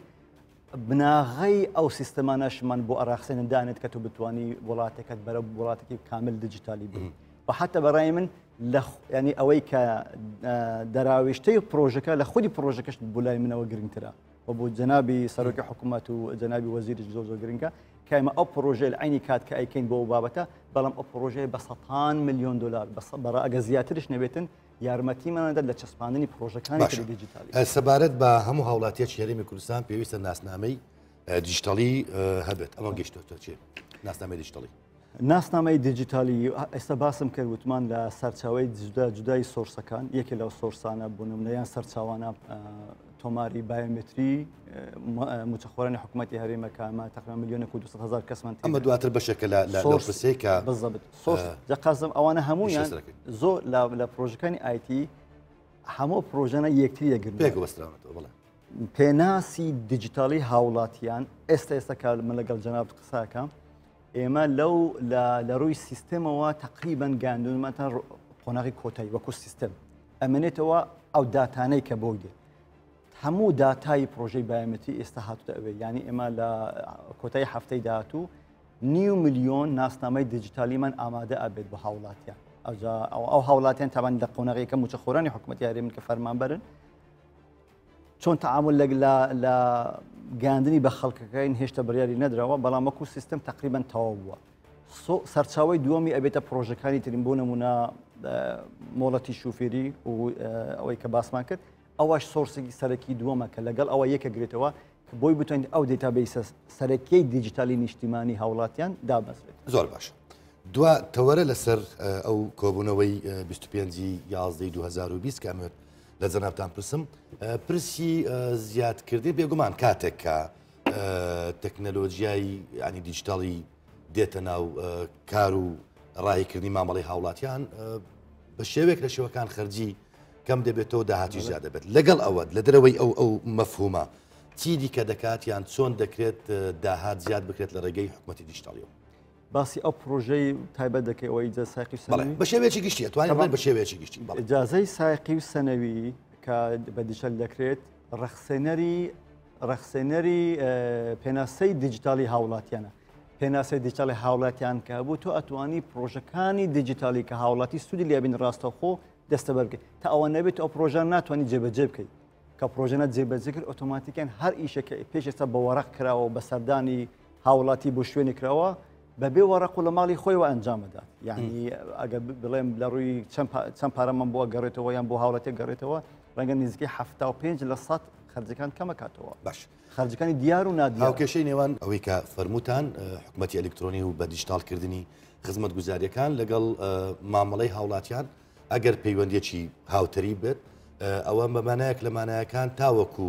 [SPEAKER 2] بناغەی ئەو سیستەمانەشمان بۆ ئەڕاخسێنن دانێت کە تۆ بتانی وڵاتەکەت بەرە وڵاتێکی کامل دیجیتالی بی و حتا بەڕای من لە ینی ئەوەی کە دەراویشتەی پرۆژەکە لە خودی پرۆژەکەش بۆ لای منەوە گرنگترە. و بۆ جەنابی سەرۆکی حکوومەت و جەنابی وەزیریش زۆر زۆر گرنگە کە ئێمە ئەو پرۆژەی لە عینی کات کە ئەیکەین بۆ ئەو بابەتە بەڵام ئەو پرۆژەیە بە سەتان ملیۆن دلار بەڕا ئەگە زیاترش نەبێتن یارمەتیمان دەدات لە چەسپاندنی پرۆژەکانی تری دیجیتالی.
[SPEAKER 1] سەبارەت بە هەموو هاوڵاتیەکی هەرێمی کوردستان پێویستە ناسنامەی دیجیتالی هەبێت ئەمە گەشتۆتە چێ ناسنامەی دیجیتالی؟
[SPEAKER 2] ناسنامەی دیجیتالی ئێستا باسم کرد وتمان لە سەرچاوی جودا جودای source ەکان یەکێ لەو source انە بۆ نمونە یان سەرچاوانە تۆماری بایۆمەتری موچەخۆرانی حکوومەتی هەرێمەکە ئەمە تقریبا ملیۆنێک و 200 هزار کەسمان
[SPEAKER 1] ئەمە دواتر بەشێکە لە لە پرسەی کە
[SPEAKER 2] بالضبط source دەقازم ئەوانە هەموویان زۆر لە پرۆژەکانی IT هەموو پرۆژانە یەکتری دەگرن
[SPEAKER 1] پێکەوە بەستراونەتەوە بەڵێ
[SPEAKER 2] پێناسی دیجیتالی هاوڵاتیان ئێستا ئێستا کە من لەگەڵ جەنابت قساکەم ئێمە لەو لە ڕووی سیستەمەوە تقریبان گەیاندوونمانتان قۆناغی کۆتایی وەکو سیستەم ئەمێنێتەوە ئەو داتانەی کە بۆی دێت هەموو داتای پرۆژەی بایۆمەتری ئێستا هاتوتە ئەوێ یعنی ئێمە لە کۆتایی هەفتەی داهاتوو نیو ملیۆن ناسنامەی دیجیتالیمان ئامادە ئەبێت بۆ هاوڵاتیان ئەوجا ئەو هاوڵاتیان تاوان لە قۆناغی کە موچەخۆرانی حکوومەتی هەرێمن کە فەرمانبەرن چۆن تەعامول لەگ لە لە گەیاندنی بە خەڵکەکەین هێشتا بڕیاری نەدراوە بەڵام وەکو سیستم تقریبا تەواو بووە سەرچاوی دووەمی ئەبێتە پرۆژەکانی ترین بۆ نمونە مۆڵەتی شوفێری و ئەوەی کە باسمان کرد ئەوەش source ێکی سەرەکی دووەمە کە لەگەڵ ئەوە یەکە گرێتەوە کە بۆی بتوانین ئەو database ە سەرەکیی دیجیتالی نیشتیمانی هاوڵاتیان دابەزرێت.
[SPEAKER 1] زۆر باش. دوا تەوەرە لەسەر ئەو کۆبوونەوەی 25 11 2020 کە ئەمەوێت لە جەنابتان پرسم پرسی زیادکردنی بێگومان کاتێک کە تەکنەلۆژیای ینی دیجیتاڵی دێتە ناو کار و ڕاهیکردنی مامەڵی هاوڵاتیان بە شێوێک لە شێوەکان خەرجی کەم دەبێتەوە داهاتی زیاد دەبێت لەگەڵ ئەوە لە دەرەوەی ئەو ئەو مەفهومە چی دیکە دەکات یان چۆن دەکرێت داهات زیاد بکرێت لە ڕێگەی حکوومەتتی دیجیتاڵیەوە
[SPEAKER 2] باسی ئەو پرۆژەی تایبەت دەکەی ئەوە ئیجازە سایقی و سەنەوی؟
[SPEAKER 1] بە شێوەیەکی گشتی ئەتوانین بڵێین بە شێوەیەکی گشتی
[SPEAKER 2] بەڵێ. ئیجازەی سایقی و سەنەوی کە بە دیجیتالی دەکرێت ڕەخسێنەری ڕەخسێنەری پێناسەی دیجیتالی هاوڵاتیانە. پێناسەی دیجیتالی هاوڵاتیان کە هەبوو تۆ ئەتوانی پرۆژەکانی دیجیتالی کە هاوڵاتی سوودی لێ بین ڕاستەوخۆ دەستەبەر بکەیت. تا ئەوە نەبێت ئەو پرۆژان ناتوانانی جێبەجێ بکەیت. کە پرۆژەنە جێبەجێ کرد ئۆتۆماتیکیان هەر ئیشێک پێش ئێستا بە وەرەق کراوە و بە سەردانی هاوڵاتی بۆ شوێنی کراوە بەبێ وەڕق و لە ماڵی خۆیەوە ئەنجام بدات یعنی ئەگەر بڵێم لە ڕووی چەند پارەمان بۆ گەڕێتەوە یان بۆ هاوڵاتیە گەڕێتەوە ڕەنگە نزیکەی 75 لە سەد خەرجەکان کەمەکاتەوە
[SPEAKER 1] باش
[SPEAKER 2] خەرجەکانی دیار و نادیار
[SPEAKER 1] هاوکێشەی نێوان ئەوەی کە فەرمووتان حکومەتی ئەلکترۆنی و بە دیجیتاڵکردنی خزمەتگوزاریەکان لەگەڵ مامەڵەی هاوڵاتیان ئەگەر پەیوەندیەکی هاوتەریب بێت ئەوە بە مانایەک لە مانایەکان تاوەکو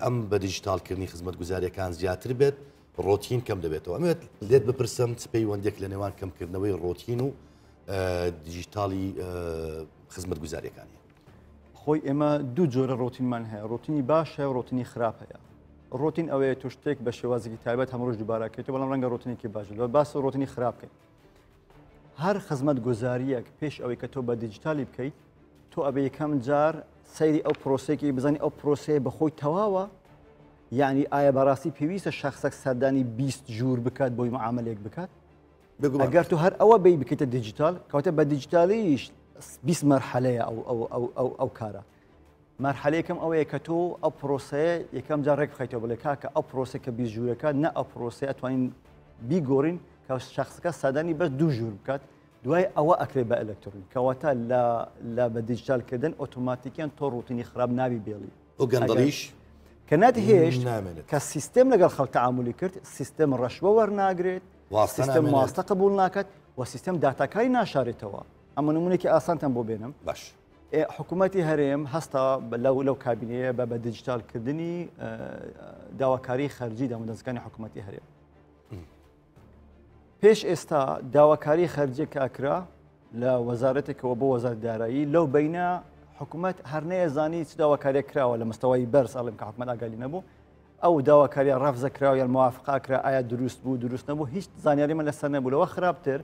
[SPEAKER 1] ئەم بە دیجیتاڵکردنی خزمەتگوزاریەکان زیاتر بێت ڕۆتین کەم دەبێتەوە ئەمێت لێت بپرسم چ پەیوەندێک لە نێوان کەمکردنەوەی ڕۆتین و دیجیتاڵی خزمەتگوزاریەکانی
[SPEAKER 2] خۆی ئێمە دوو جۆرە ڕۆتینمان هەیە ڕۆتینی باش هەیە ڕۆتینی خراپ هەیە ڕۆتین ئەوەیە تۆ شتێک بە شێوازێکی تایبەت هەمڕۆژ دووبارەکەیتەوە بەڵام ڕەنگە ڕۆتینێکی باش لە باس ڕۆتینی خراپ بکەیت هەر خزمەتگوزارییەک پێش ئەوەی کە تۆ بە دیجیتالی بکەیت تۆ ئەبێ یەکەم جار سەیری ئەو پرۆسێکی بزانی ئەو پرۆسەیە بەخۆی تەواوە یعنی ئایا بەڕاستی پێویستە شخصێک سەردانی 20 ژوور بکات بۆی معاملێک بکات ئەگەر تۆ هەر ئەوە بی بکەیتە دیجیتال کەواتە بە دیجیتالیش 20 مەرحەلەیە ئەو ئەو ئەو ئەو ئەو کارە مەرحەلەی یەکەم ئەوەیە کە تۆ ئەو پرۆسەیە یەکەم جار ڕێک بخەیتەوە بڵێ کاکە ئەو پرۆسە کە 20 ژوورەکە نە ئەو پرۆسەیە ئەتوانین بیگۆڕین کە شخصەکە سەردانی بەس دوو ژوور بکات دوای ئەوە ئەکرێت بە ئەلکترۆنی کەواتە لە لە بە دیجیتالکردن ئۆتۆماتیکیان تۆ ڕوتینی خراپ نابی بێڵی
[SPEAKER 1] ئەو گەندەڵیش
[SPEAKER 2] کە نەتهێشت کە سیستم لەگەڵ خەڵک تەعامولی کرد سیستم ڕەشوە وەرناگرێت سیستم واستە قبول ناکات و سیستم داتاکانی ناشارێتەوە ئەمە نمونێکی ئاسانتان بۆ بێنم
[SPEAKER 1] باش
[SPEAKER 2] حکوومەتی هەرێم هەستا لەو لەو کابینەیە بە بە دیجیتالکردنی داواکاری خەرجی دامودەزگانی حکوومەتی هەرێم. پێش ئێستا داواکاری خەرجێک ئەکرا لە وەزارەتێکەوە بۆ وەزارەت دارایی لەو بینە حکوومەت هەر نەیەزانی چ داواکاریێک کراوە لە مستەوای بەرز ئەڵێم کە حکومەت ئاگالی نەبوو ئەو داواکاریە ڕەفزە کراوە یان موافقە کرا ئایا دروست بوو دروست نەبوو هیچ زانیاری من لەسەر نەبوو لەوە خراپتر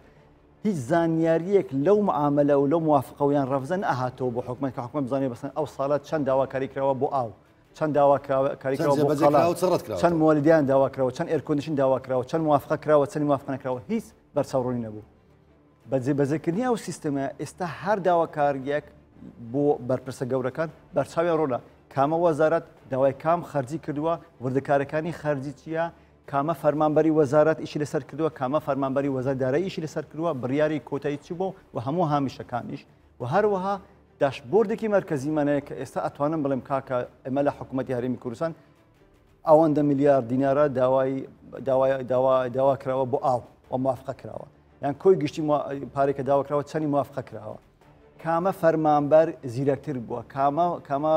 [SPEAKER 2] هیچ زانیاریەک لەو معاملە و لەو موافقە و یان ڕەفزە نەهاتەوە بۆ حکومەت کە حکومەت بزانێ بەسەن ئەو ساڵە چەند داواکاری کراوە بۆ ئاو چەند داواکاری کراوە بۆ قەڵا چەند مۆلیدیان داوا کراوە چەند air condition داوا کراوە چەند موافقە کراوە چەند موافقە نەکراوە هیچ بەرچاوڕوونی نەبوو بە جێبەجێکردنی ئەو سیستمە ئێستا هەر داواکاریەک بۆ بەرپرسە گەورەکان بەرچاویان ڕوونە. کامە وەزارەت داوای کام خەرجی کردووە، وردەکارەکانی خەرجی چییە، کامە فەرمانبەری وەزارەت ئیشی لەسەر کردووە، کامە فەرمانبەری وەزارەت دارایی ئیشی لەسەر کردووە، بڕیاری کۆتایی چی بووە و هەموو هامیشەکانیش و هەروەها داشبۆردێکی مەرکەزیمان هەیە کە ئێستا ئەتوانم بڵێم کاکە ئێمە لە حکوومەتی هەرێمی کوردستان ئەوەندە ملیار دینارە داوای داوای داوا داوا کراوە بۆ ئاو و موافقە کراوە یان کۆی گشتی پارێکە داوا کراوە چەنی موافقە کراوە کامە فەرمانبەر زیرەکتر بووە کامە کامە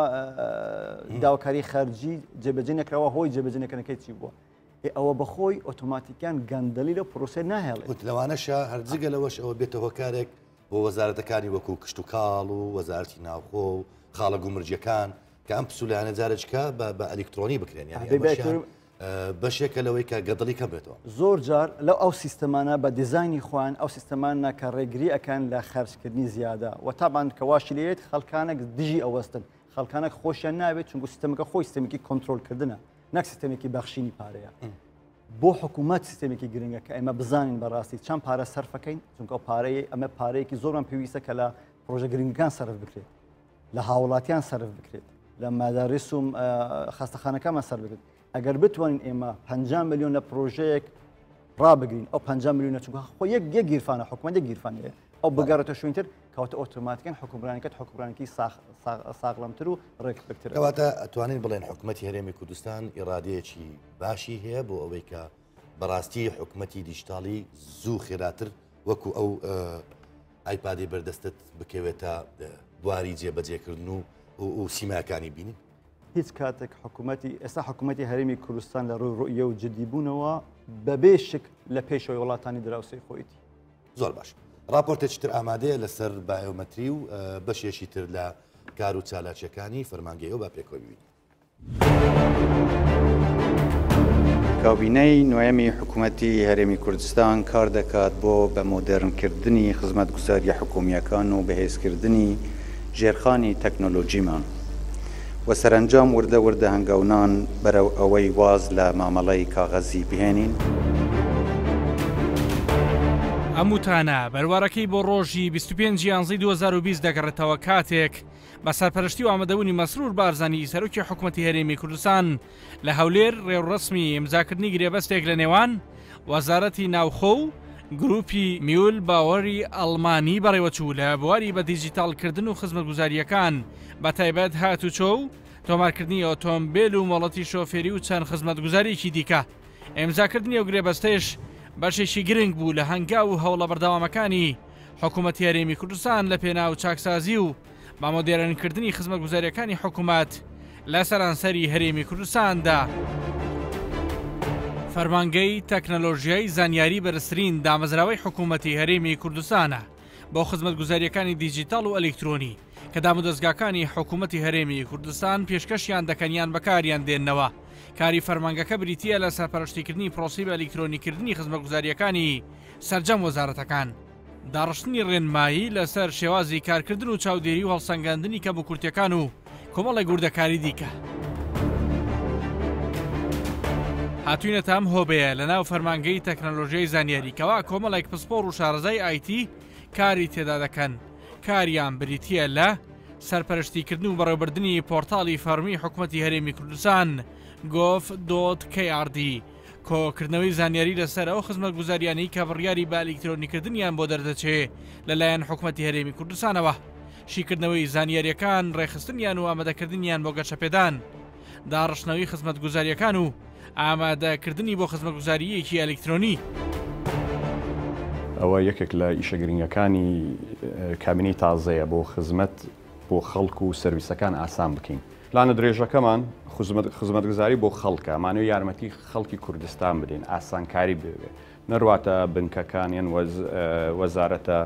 [SPEAKER 2] داواکاری خەرجی جێبەجێ نەکراوە هۆی جێبەجێ نەکردنەکەی چی بووە ئەوە بەخۆی ئۆتۆماتیکیان گەندەلی لەو پرۆسەیە ناهێڵێت.
[SPEAKER 1] وت لەوانەشە هەر جگە لەوەش ئەوە بێتە هۆکارێک بۆ وەزارەتەکانی وەکو کشتوکاڵ و وەزارەتی ناوخۆ و خاڵە گومرگیەکان کە ئەم پسولانە جارێکە بە ئەلیکترۆنی بکرێن یانی ئەمەشیان بەشێکە لەوەی کە گەندەڵی کەم بێتەوە.
[SPEAKER 2] زۆر جار لەو ئەو سیستەمانە بە دیزاینی خۆیان ئەو سیستەمانە کە ڕێگری ئەکەن لە خەرجکردنی زیادە و تابان کە واشی لێت خەڵکانێک دژی ئەوەستن خەڵکانێک خۆشیان ناوێت چونکو سیستەمەکە خۆی سیستەمێکی کۆنترۆلکردنە نەک سیستەمێکی بەخشینی پارەیە. بۆ حکوومەت سیستەمێکی گرنگە کە ئێمە بزانین بەڕاستی چەند پارە سەرفەکەین چونکە ئەو پارەیە ئەمە پارەیەکی زۆرمان پێویستە کە لە پرۆژە گرنگەکان سەرف بکرێت لە هاوڵاتیان سەرف بکرێت لە مەدارس و خەستەخانەکانمان سەر بکرێت ئەگەر بتوانین ئێمە 50 میلیۆن لە پرۆژەیەک ڕابگرین ئەو 50 میلیۆنە چونکە خۆ یەک یەک گیرفانە حکومەت یەک گیرفانەیە ئەو بگەڕێتە شوێنتر کەواتە ئۆتۆماتیکەن حکومڕانەکەت حکومڕانێکی ساغڵەمتر و ڕێکپێکترە.
[SPEAKER 1] کەواتە ئەتوانین بڵێن حکومەتی هەرێمی کوردستان ئیرادەیەکی باشی هەیە بۆ ئەوەی کە بەڕاستی حکومەتی دیجیتاڵی زوو خێراتر وەکو ئەو ئایپادی بەردەستت بکەوێتە بواری جێبەجێکردن و و سیماکانی بینین.
[SPEAKER 2] هیچ کاتێک حکوومەتی ئێستا حکوومەتی هەرێمی کوردستان لە ڕووی ڕوئیە و جدیبوونەوە بەبێ شک لە پێشەوەی وڵاتانی دراوسێی خۆیتی.
[SPEAKER 1] زۆر باش ڕاپۆرتێکی تر ئامادەیە لەسەر بایۆمەتری و بەشێکی تر لە کار و چالاکیەکانی فەرمانگەی ئەو با پێکەوە ببینین.
[SPEAKER 6] کابینەی نۆیەمی حکومەتی هەرێمی کوردستان کار دەکات بۆ بە مۆدێرنکردنی خزمەتگوزارییە حکومییەکان و بەهێزکردنی ژێرخانی تەکنۆلۆجیمان و سەرەنجام وردە وردە هەنگاونان بەرەو ئەوەی واز لە مامەڵەی کاغەزی بهێنین.
[SPEAKER 3] ئەم وتانە بەروارەکەی بۆ ڕۆژی 25 یانزەی 2020 دەگەڕێتەوە کاتێک بە سەرپەرشتی و ئامادەبوونی مەسرور بارزانی سەرۆکی حکومەتی هەرێمی کوردستان لە هەولێر ڕێوڕەسمی ئیمزاکردنی گرێبەستێک لە نێوان وەزارەتی ناوخۆ و گروپی میول باوەری ئەڵمانی بەڕێوەچوو لە بواری بە دیجیتاڵکردن و خزمەتگوزارییەکان بە تایبەت هاتوچۆ و تۆمارکردنی ئۆتۆمبێل و مۆڵەتی شۆفێری و چەند خزمەتگوزارییەکی دیکە. ئیمزاکردنی ئەو گرێبەستەیش بەشێکی گرنگ بوو لە هەنگاو و هەوڵە بەردەوامەکانی حکوومەتی هەرێمی کوردستان لە پێناو چاکسازی و بە مۆدێرنکردنی خزمەتگوزارییەکانی حکوومەت لە سەرانسەری هەرێمی کوردستاندا. فەرمانگەی تەکنەلۆژیای زانیاری بەرزترین دامەزراوەی حکوومەتی هەرێمی کوردستانە بۆ خزمەتگوزارییەکانی دیجیتاڵ و ئەلیکترۆنی کە دامودەزگاکانی حکوومەتی هەرێمی کوردستان پێشکەشیان دەکەن یان بەکاریان دێننەوە. کاری فەرمانگەکە بریتییە لە سەرپەرشتیکردنی پرۆسەی بە ئەلیکترۆنیکردنی خزمەتگوزارییەکانی سەرجەم وەزارەتەکان، داڕشتنی ڕێنمایی لەسەر شێوازی کارکردن و چاودێری و هەڵسەنگاندنی کەموکورتیەکان و کۆمەڵێک وردەکاری دیکە. هاتوینەتە ئەم هۆبەیە لەناو فەرمانگەی تەکنەلۆژیای زانیاری کەوا کۆمەڵێک پسپۆڕ و شارەزای ئایتی کاری تێدا دەکەن، کاریان بریتییە لە، سەرپەرشتیکردن و بەڕێوەبردنی پۆرتاڵی فەڕمی حکومەتی هەرێمی کوردستان، گۆڤ دۆت کەی ئاڕ دی، کۆکردنەوەی زانیاری لەسەر ئەو خزمەتگوزاریانەی کە بڕیاری بە ئەلیکترۆنیکردنیان بۆ دەردەچێ لەلایەن حکومەتی هەرێمی کوردستانەوە، شیکردنەوەی زانیارییەکان، ڕێکخستنیان و ئامادەکردنیان بۆ گەشەپێدان، داڕشتنەوەی خزمەتگوزارییەکان و ئامادەکردنی بۆ خزمەتگوزارییەکی ئەلیکترۆنی.
[SPEAKER 7] ئەوە یەکێک لە ئیشە گرنگەکانی کابینەی تازەیە بۆ خزمەت بۆ خەڵک و سەرویسەکان ئاسان بکەین. پلانە درێژەکەمان خزمەتگوزاری بۆ خەڵکە، ئەمانەوێ یارمەتی خەڵکی کوردستان بدەین، ئاسانکاری ببێ، نەڕواتە بنکەکان یان وەزارەتە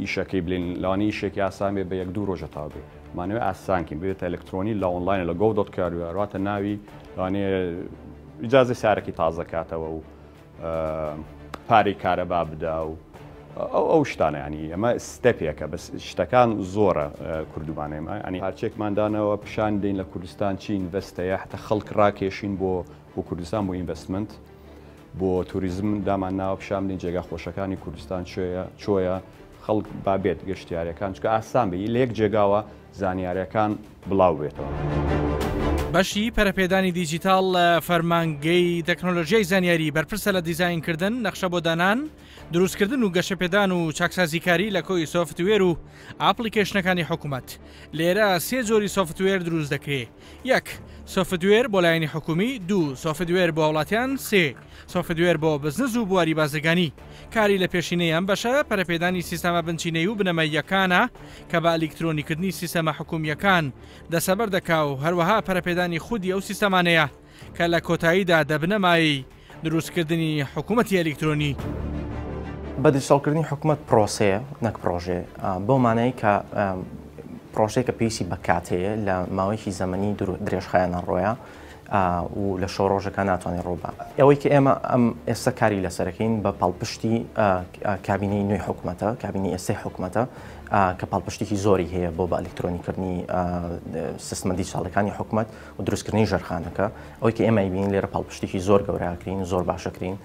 [SPEAKER 7] ئیشەکەی بلێن لەوانەیە ئیشێکی ئاسان بێ بە یەک دوو ڕۆژە تەواو بێ، ئەمانەوێ ئاسان کەین ببێتە ئەلکترۆنی لە ئۆنلاین لە گۆڤ دۆت کار ڕواتە ناوی لەوانەیە ئیجازەی سارەکی تازە کاتەوە و پارەی کارەبا بدا و ئەو ئەو شتانە ینی ئەمە ستەپێکە بەس شتەکان زۆرە کوردومانە ئێمە ینی پارچێکمان دانەوە پیشان دەین لە کوردستان چی invest هەیە حتا خەڵک ڕاکێشین بۆ بۆ کوردستان بۆ investment بۆ توریزم دامان ناوە پیشان بدەین جێگا خۆشەکانی کوردستان چۆیە چۆیە. خەڵک با بێت گەشتیارەکان چونکە ئاسان بێ لە یەک جێگاوە زانیاریەکان بڵاو بێتەوە.
[SPEAKER 3] بەشی پەرەپێدانی دیجیتاڵ لە فەرمانگەی تەکنۆلۆژیای زانیاری بەرپرسە لە دیزاینکردن، نەخشە بۆ دانان، دروستکردن و گەشەپێدان و چاکسازیکاری لە کۆی سۆفتوێر و ئاپڵیکەیشنەکانی حکومەت. لێرە سێ جۆری سۆفتوێر دروست دەکرێ، یەک. سۆفتوێر بۆ لایەنی حکومی، دوو. سۆفتوێر بۆ هاوڵاتیان، سێ. سۆفتوێر بۆ بزنس و بواری بازرگانی. کاری لە پێشینەی ئەم بەشە پەرەپێدانی سیستەمە بنچینەیی و بنەماییەکانە کە بە ئەلیکترۆنیکردنی سیستەمە حکومییەکان دەسەبەر دەکا و هەروەها پەرەپێدانی خودی ئەو سیستەمانەیە کە لە کۆتاییدا دەبنە مایەی دروستکردنی حکومەتی ئەلیکترۆنی.
[SPEAKER 8] بە دیجیتاڵکردنی حکومەت پرۆسەیە نەک پرۆژەیە، بەو مانایەی کە پرۆژەیەکە پێویستی بە کات هەیە لە ماوەیەکی زەمەنی درێژخایەنە ڕۆیە و لە شەو ڕۆژەکە ناتوانێت ڕووبا. ئەوەی کە ئێمە ئەم ئێستا کاری لەسەرەکەین بە پاڵپشتی کابینەی نوێی حکومەتە، کابینەی ئێستای حکومەتە کە پاڵپشتێکی زۆری هەیە بۆ بە ئەلیکترۆنیکردنی سیستمە دیجیتاڵەکانی حکومەت و دروستکردنی ژێرخانەکە. ئەوەی کە ئێمە ئەیبینین لێرە پاڵپشتێکی زۆر گەورە ئەکرین، زۆر باشەکرین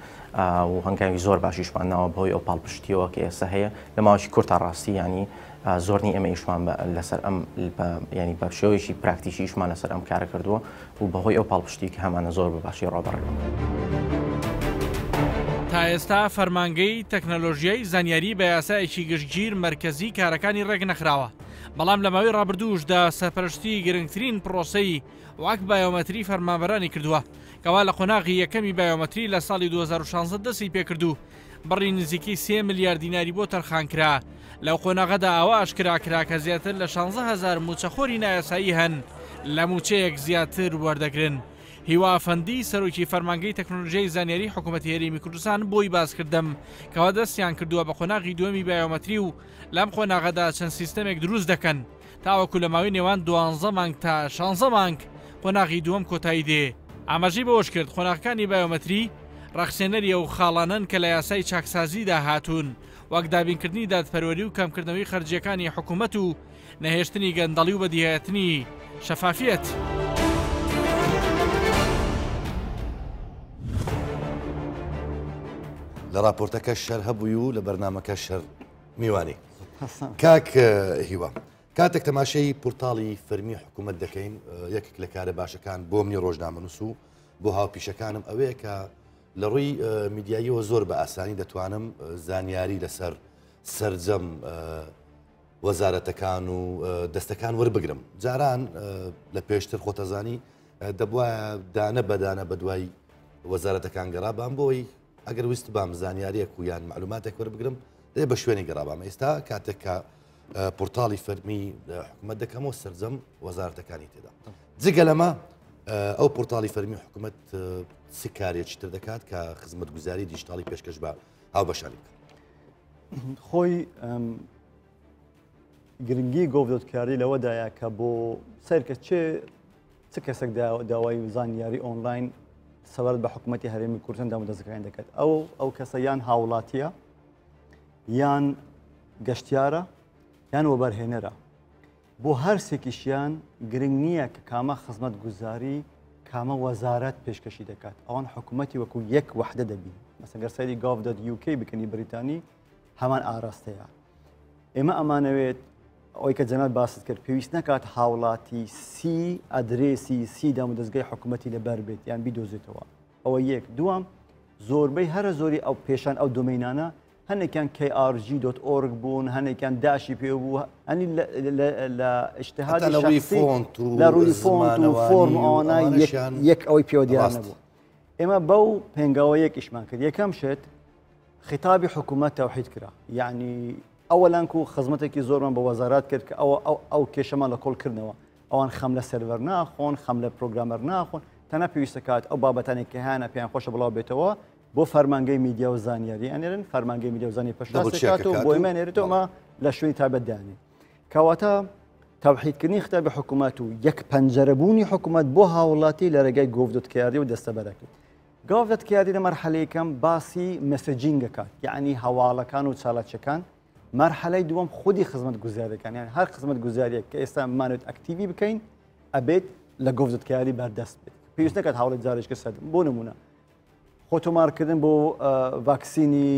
[SPEAKER 8] و هەنگاوی زۆر باشیشمان ناوە بەهۆی ئەو پاڵپشتیەوە کە ئێستا هەیە لە ماوەیەکی کورتا ڕاستی ینی زۆر نی ئێمە ئیشمان لەسەر ئەم ینی بە شێوەیەکی پراکتیکی ئیشمان لەسەر ئەم کارە کردووە و بەهۆی ئەو پاڵپشتی کە هەمانە زۆر بە باشی ڕۆبەڕێوە.
[SPEAKER 3] تا ئێستا فەرمانگەی تەکنەلۆژیای زانیاری بە یاسایەکی گشتگیر مەرکەزی کارەکانی ڕێکنەخراوە، بەڵام لە ماوەی ڕابردووشدا سەرپەرشتی گرنگترین پڕۆسەی وەک بایۆمەتری فەرمانبەرانی کردووە، کەوا لە قۆناغی یەکەمی بایۆمەتری لە ساڵی 2016 دەستی پێکرد و بڕی نزیکەی سێ ملیار دیناری بۆ تەرخانکرا، لەو قۆناغەدا ئەوە ئاشکرا کرا کە زیاتر لە 16 هەزار مووچەخۆری نایاسایی هەن لە مووچەیەک زیاتر وەردەگرن. هیوا ئەفەندی، سەرۆکی فەرمانگەی تەکنۆلۆژیای زانیاری حکوومەتی هەرێمی کوردستان بۆی باسکردم کەوا دەستیان کردووە بە قۆناغی دووەمی بایۆمەتری و لەم قۆناغەدا چەند سیستەمێک دروست دەکەن تاوەکو لە ماوەی نێوان دوانزە مانگ تا شانزە مانگ قۆناغی دووەم کۆتایی دێ. ئاماژەی بەوەشکرد، قۆناغەکانی بایۆمەتری ڕەخسێنەری ئەو خاڵانەن کە لە یاسای چاکسازیدا هاتوون، وەک دابینکردنی دادپەروەری و کەمکردنەوەی خەرجییەکانی حکومەت و نەهێشتنی گەندەڵی و بەدیهاتنی شەفافیەت.
[SPEAKER 1] لە ڕاپۆرتەکە شەر هەبووی و لە بەرنامەکە شەر میوانی. کاک هیوا کاتێک تەماشەی پورتاڵی فەرمی حکوومەت دەکەین یەکێک لە کارە باشەکان بۆ منی ڕۆژنامەنووس و بۆ هاوپیشەکانم ئەوەیە کە لە ڕووی میدیاییەوە زۆر بە ئاسانی دەتوانم زانیاری لەسەر سرجەم وەزارەتەکان و دەستەکان وەربگرم جاران لە پێشتر خۆتەزانی دەبواە دانە بەدانە بە دوای وەزارەتەکان گەڕابام بۆی ئەگەر ویستبام زانیاریەک و یان معلوماتێک وەربگرم دەبێ بە شوێنی گەڕابام ئێستا کاتێک کە پۆرتاڵی فەرمی حکوومەت دەکەمەوە سەرجەم وەزارەتەکانی تێدا جگە لەمە ئەو پۆرتاڵی فەرمی حکوومەت چ کارێکی تر دەکات کە خزمەتگوزاری دیجیتاڵی پێشکەش بە هاوبەشانی بکات
[SPEAKER 2] خۆی گرنگی gov dot kr لەوەدایە کە بۆ سەیرکە چێ چ کەسێک داوای زانیاری ئۆنلاین سەبارەت بە حکوومەتی هەرێمی کوردستان دامودەزگاکانی دەکات ئەو ئەو کەسە یان هاوڵاتیە یان گەشتیارە یان وەبەرهێنەرە بۆ هەر سێکیشیان گرنگ نییە کە کامە خزمەت گوزاری کامە وەزارەت پێشکەشی دەکات ئەوان حکوومەتی وەکو یەک وحدە دەبین مەسەن گەر سەیری gov dot UK بکەنی بریتانی هەمان ئاراستەیە ئێمە ئەمانەوێت ئەوەی کە جەنابت باست کرد پێویست نەکات هاوڵاتی سی ئەدرێسی سی دامودەزگای حکوومەتی لەبەر بێت یان بیدۆزێتەوە ئەوە یەک دووەم زۆربەی هەرە زۆری ئەو پێشان ئەو دۆمینانە هەنێکیان krg.org بوون هەنێکیان داشی پێ بوو هەنی لە اجتهادی
[SPEAKER 1] لە ڕووی فۆنت و
[SPEAKER 2] لە ڕووی فۆنت و فۆرم ئەوانە یەک ئەوەی پێوە دیار نەبوو ئێمە بەو پێنگاوە یەک ئیشمان کرد یەکەم شت خیتابی حکوومەت تەوحید کرا یعنی ئەوەلەن کو خزمەتێکی زۆرمان بە وەزارات کرد کە ئەوە ئەو ئەو کێشەمان لە کۆڵ کردنەوە ئەوان خەم لە سێرڤەر ناخۆن خەم لە پرۆگرامەر ناخۆن تەنها پێویستە کات ئەو بابەتانێک کە هەیانە پێیان خۆشە بڵاو بێتەوە بۆ فەرمانگەی میدیا و زانیاری ئەنێرن فەرمانگەی میدیا و زانیاری پشتڕاستی کات و بۆ ئێمە ئەنێرێتەوە ئەمە لە شوێنی تایبەت دانێ کەواتە تەوحیدکردنی خیتابی حکوومەت و یەک پەنجەرەبوونی حکوومەت بۆ هاوڵاتی لە ڕێگای gov dot kr و دەستەبەرەکەی gov dot kr لە مەرحەلەی یەکەم باسی messaging ئەکات یەعنی هەواڵەکان و چالاکیەکان، مەرحەلەی دووەم خودی خزمەتگوزاریەکان یان هەر خزمەتگوزاریەک کە ئێستا بمانەوێت active ی بکەین ئەبێت لە gov dot kr بەردەست بێت پێویست نەکات هاوڵێت جارێکە سەر بۆ نمونە. خۆ تۆمارکردن بۆ ڤاکسینی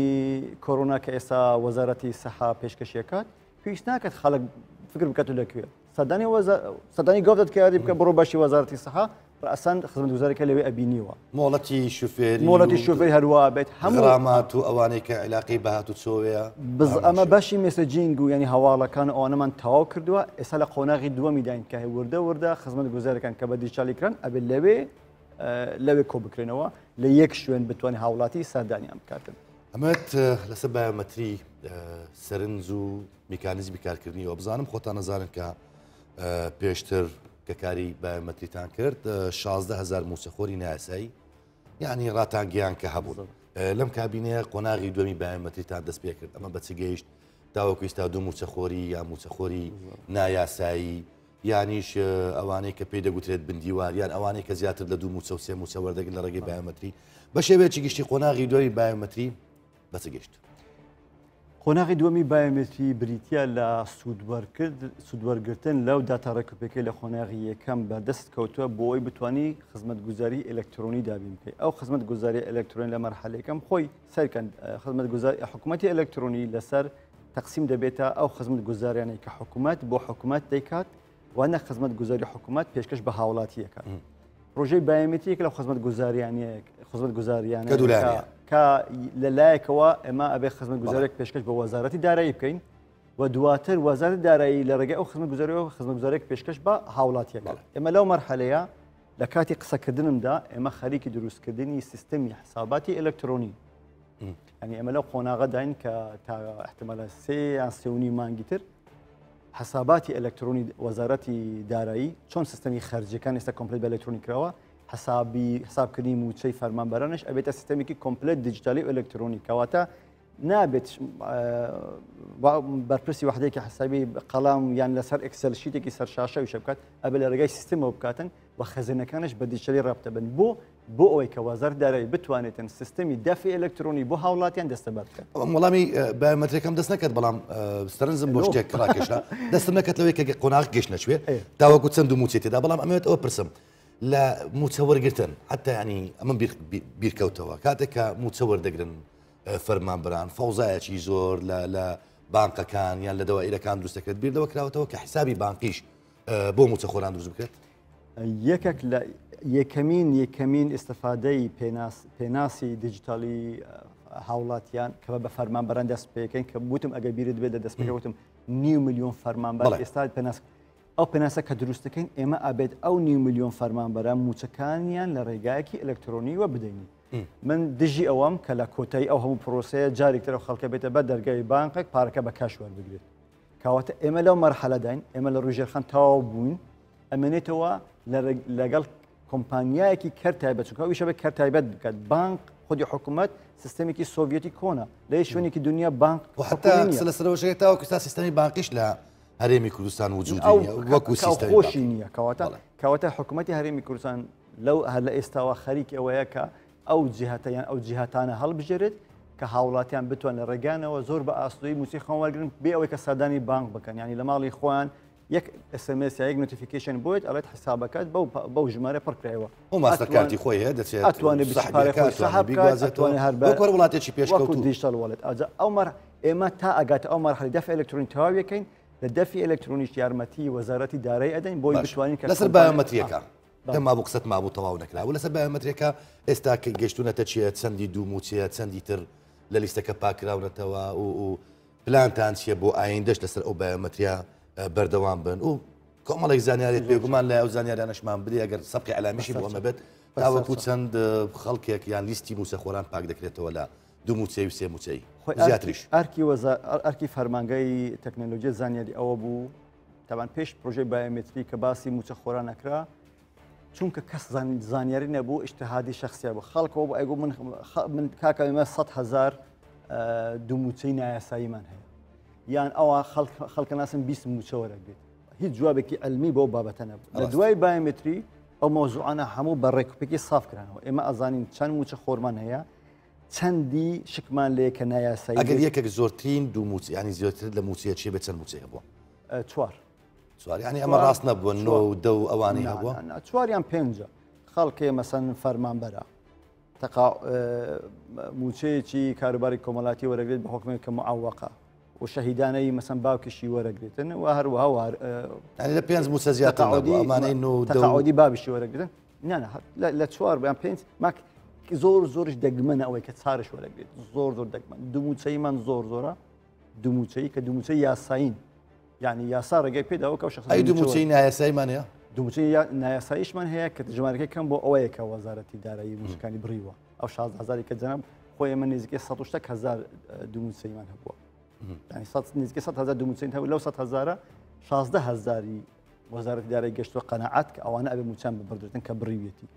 [SPEAKER 2] کۆرۆنا کە ئێستا وەزارەتی سەحا پێشکەشیەکات پێویست ناکات خەڵک فکر بکات و لەکوێ سەردانی سەردانی gov dot kr بکە بڕۆ بەشی وەزارەتی سەحا ڕەسەن خزمەتگوزاریەکە لەوێ ئەبینیوە.
[SPEAKER 1] مۆڵەتی شوفێری
[SPEAKER 2] مۆڵەتی شوفێری هەروا بێت
[SPEAKER 1] هەموو غرامات و ئەوانەی کە عیلاقەی بە هاتوچۆوەیە
[SPEAKER 2] بز ئەمە بەشی messaging و یعنی هەواڵەکان و ئەوانەمان تەواو کردووە ئێستا لە قۆناغی دووەمی داین کە وردە وردە خزمەتگوزاریەکان کە بە دیجیتالی کران ئەبێت لەوێ لەوێ کۆ بکرێنەوە لە یەک شوێن بتوانێت هاوڵاتی سەردانیان بکاتن.
[SPEAKER 1] ئەمەت لەسەر بایۆمەتری سەرنج و میکانیزمی کارکردنیەوە بزانم خۆتان نەزانن کە پێشتر کە کاری بایۆمەتریتان کرد 16 هزار موچەخۆری نایاسایی یعنی ڕاتانگەیان کە هەبوون لەم کابینەیە قۆناغی دومی بایۆمەتریتان دەست پێ کرد ئەمە بەچ گەیشت تاوەکو ئیستا دوو موچەخۆری یا موچەخۆری نایاسایی یانیش ئەوانەی کە پێی دەگوترێت بندیوار یان ئەوانەی کە زیاتر لە دوو موچە و سێ موچە وەردەگرن لە ڕێگەی بایۆمەتری بە شێوەیەکی گشتی قۆناغی دووەمی بایۆمەتری بەچ گەیشت؟
[SPEAKER 2] قۆناغی دووەمی بایۆمەتری بریتییە لە سوودوەرگرتن لەو داتا ڕێکوپێکەی لە قۆناغی یەکەم بەردەست کەوتووە بۆ ئەوەی بتانی خزمەتگوزاری ئەلکترۆنی دابین بکەیت. ئەو خزمەتگوزاری ئەلکترۆنی لە مەرحەلەی یەکەم خۆی سەیرکەن خزمەتگوزاری حکوومەتی ئەلکترۆنی لەسەر تەقسیم دەبێتە ئەو خزمەتگوزاریانەی کە حکوومەت بۆ حکوومەت دەیکات و نە خزمەتگوزاری حکوومەت پێشکەش بە هاوڵاتیەکە. پرۆژەی بایۆمەتری یەک لەو خزمەتگوزاریانەیە خزمەتگوزاریانە
[SPEAKER 1] کە دوولایەنەیە.
[SPEAKER 2] کە لە لایەکەوە ئێمە ئەبێ خزمەتگوزاریێک پێشکەش بە وەزارەتی دارایی بکەین و دواتر وەزارەتی دارایی لە ڕێگەی ئەو خزمەتگوزاریەوە خزمەتگوزاریێک پێشکەش بە هاوڵاتیەکە. ئێمە لەو مەرحەلەیە لە کاتی قسەکردنمدا ئێمە خەریکی دروستکردنی سیستەمی حساباتی ئەلکترۆنی یعنی ئێمە لەو قۆناغەداین کە تا احتمالە سێ یان سێ و نیو مانگی تر حەساباتی ئەلکترۆنی وەزارەتی دارایی چۆن سیستەمی خەرجیەکان ئێستا complete بە ئەلکترۆنی کراوە حسابی حسابکردنی موچەی فەرمانبەرانش ئەبێتە سیستەمێکی complete دیجیتالی و ئەلکترۆنی کەواتە نابێت بەرپرسی وحدەیەکی حسابی قەڵام یان لەسەر Excel sheet ێکی سەر شاشە وشە بکات ئەبێ لە ڕێگای سیستمەوە بکاتن و خەزێنەکانش بە دیجیتالی ڕابتە بن بۆ بۆ ئەوەی کە وەزارەتی دارایی بتوانێتن سیستەمی دەفعی ئەلکترۆنی بۆ هاوڵاتیان دەستەبەر بکات.
[SPEAKER 1] بەڵام وەڵامی بایۆمەتریەکەم دەست نەکەت بەڵام سەرنجم بۆ شتێک ڕاکێشا دەستم نەکەت لەوەی کە قۆناغ گەشت نەچوێ تاوەکو چەند و موچەی تێدا بەڵام ئەمەوێت ئەوە پرسم لە موچە وەرگتن حتا ینی ئەمە بیرکەوتەوە کاتێک کە موچە وەردەگرن فەرمانبران فەوزایەکی زۆر لە لە بانقەکان یان لە دەوائیرەکان دروست دەکرێت بیر لەوە کراوەتەوە کە حسابی بانقیش بۆ موچەخۆران دروست بکرێت
[SPEAKER 2] یەکێک لە یەکەمین یەکەمین ئیستفادەی پێناس پێناسی دیجیتالی هاوڵاتیان کە بە فەرمانبەران دەست پێکەین کە وتم ئەگەر بیرت بێت لە دەستپێکە وتم نیو میلیۆن فەرمانبەر ئێستا پێناس ئەو پێناسە کە دروست دەکەین ئێمە ئەبێت ئەو نیو میلیۆن فەرمانبەرە موچەکانیان لە ڕێگایەکی ئەلکترۆنیوە بدەین. من دژی ئەوەم کە لە کۆتایی ئەو هەموو پرۆسەیە جارێک تر ئەو خەڵکە بێتە بەر دەرگای بانقێک پارەکە بە cash وەربگرێت. کەواتە ئێمە لەو مەرحەلەداین ئێمە لە ڕووی ژێرخان تەواو بووین ئەمێنێتەوە لەگەڵ کۆمپانیایەکی کەر تایبەت چونکە ئەویشە بە کەر تایبەت بکات بانق خودی حکوومەت سیستەمێکی سۆڤەتی کۆنە لە شوێنێکی دنیا بانق
[SPEAKER 1] حتا لە سەرەوەشەکە تاوەکو تا سیستەمی بانقیش لە هەرێمی کوردستان وجودی وەکو
[SPEAKER 2] خۆشی نییە کەواتە کەواتە حکوومەتی هەرێمی کوردستان لەو هەر لە ئێستاوە خەریکی ئەوەیە کە ئەو جیهتە یان ئەو جیهتانە هەڵبژێرێت کە هاوڵاتیان بتوان لە ڕێگانەوە زۆر بە ئاسوودەیی مووچەی خۆیان وەرگرن بێ ئەوەی کە سەردانی بانک بکەن یعنی لە ماڵی خۆیان یەک SMS یا یەک notification بۆیت ئەڵێت حسابەکەت بەو بەو ژمارە پڕکرایەوە
[SPEAKER 1] ئەو ماستەر کارتی خۆی هەیە دەچێت
[SPEAKER 2] ئەتوانێت بسەحبی
[SPEAKER 1] سەحب بیگوازێتەوە هەر بە وەک هەر وڵاتێکی پێشکەوتوو
[SPEAKER 2] digital wallet ئەجا ئەو مەر ئێمە تا ئەگاتە ئەو مەرحەلەی دەفع ئەلکترۆنی تەواویەکەین لە دەفی ئەلکترۆنیش یارمەتی وەزارەتی دارایی ئەدەین بۆی بتوانین
[SPEAKER 1] کە لەسەر بایۆمەتریەکە پێم مابوو قسەت مابوو تەواو نەکرابوو لەسەر بایۆمەتریەکە ئێستا کە گەشتونەتە چیە چەندی دوو موچەیە چەندی تر لە لیستەکە پاکراونەتەوە و و پلانتان چیە بۆ ئایندەش لەسەر ئەو بایۆمەتریە بەردەوام بن و کۆمەڵێک زانیاریت بێگومان لای ئەو زانیارانەشمان بدەی ئەگەر سەبقی ئەلامیشی بۆ ئەمە بێت تاوەکو چەند خەڵکێک یان لیستی موچەخۆران پاک دەکرێتەوە لە دوو موچەی و سێ موچەی زیاتریش.
[SPEAKER 2] ئەرکی وەزا ئەرکی فەرمانگەی تەکنەلۆژیە زانیاری ئەوە بوو تاوان پێش پرۆژەی بایۆمەتری کە باسی موچە خۆران نەکرا چونکە کەس زانیاری نەبوو ئیجتیهادی شخصیە بوو خەڵکەوە بۆ ئەیگو من من کاکە ئێمە 100 هزار دوو موچەی نایاساییمان هەیە یان ئەوە خەڵکە ناسن 20 موچە وەرەگرێت هیچ جوابێکی علمی بۆ بابەتە نەبوو لە دوای بایۆمەتری ئەو مەوزوعانە هەموو بە ڕێکوپێکی ساف کرانەوە ئێمە ئەزانین چەند موچە خۆرمان هەیە چەندی شکمان لێ کە نایاسایی
[SPEAKER 1] ئەگەر یەکێک زۆرترین دوو موچ ینی زیاتر لە موچەیە چێ بێت چەند موچەی هەبووە
[SPEAKER 2] چوار
[SPEAKER 1] چوار یعنی ئەمە ڕاست نەبووە نۆ و دە و ئەوانەی هەبووە
[SPEAKER 2] چواریان پێنجە خەڵکێ مەسەن فەرمانبەرە. تەقا موچەیەکی کاروباری کۆمەڵاتی وەرەگرێت بە حکومێک کە معوەقە و شەهیدانەی مەسەن باوکیشی وەرەگرێتن و هەروەها وار
[SPEAKER 1] یعنی لە پێنج موچە زیاتر نەبوو ئەمانەی نۆ و دە و
[SPEAKER 2] تەقاعودی بابیشی وەرەگرن نا نا لە چوار یان پێنج ماک زۆر زۆرش دەگمەنە ئەوەی کە چارش وەرەگرێت زۆر زۆر دەگمەن دوو موچەیمان زۆر زۆرە دوو موچەی کە دوو موچەی یاسایین یعنی یاسا ڕێگەی پێداوە کە شخص
[SPEAKER 1] ئەی دوو موچەی نایاساییمان هەیە؟
[SPEAKER 2] دوو موچەی نایاساییشمان هەیە کە ژمارەکەی کەم بۆ ئەوەیە کە وەزارەتی دارایی موچەکانی بڕیوە ئەو 16 هەزاری کە جەناب خۆی ئێمە نزیکەی 100 شتێک هەزار دوو موچەیمان هەبووە یعنی نزیکەی 100 هەزار دوو موچەی هەبوو لەو 100 هەزارە 16 هەزاری وەزارەتی دارایی گەشتوە قەناعەت کە ئەوانە ئەبێ موچان ببڕدرێتن کە بڕیویەتی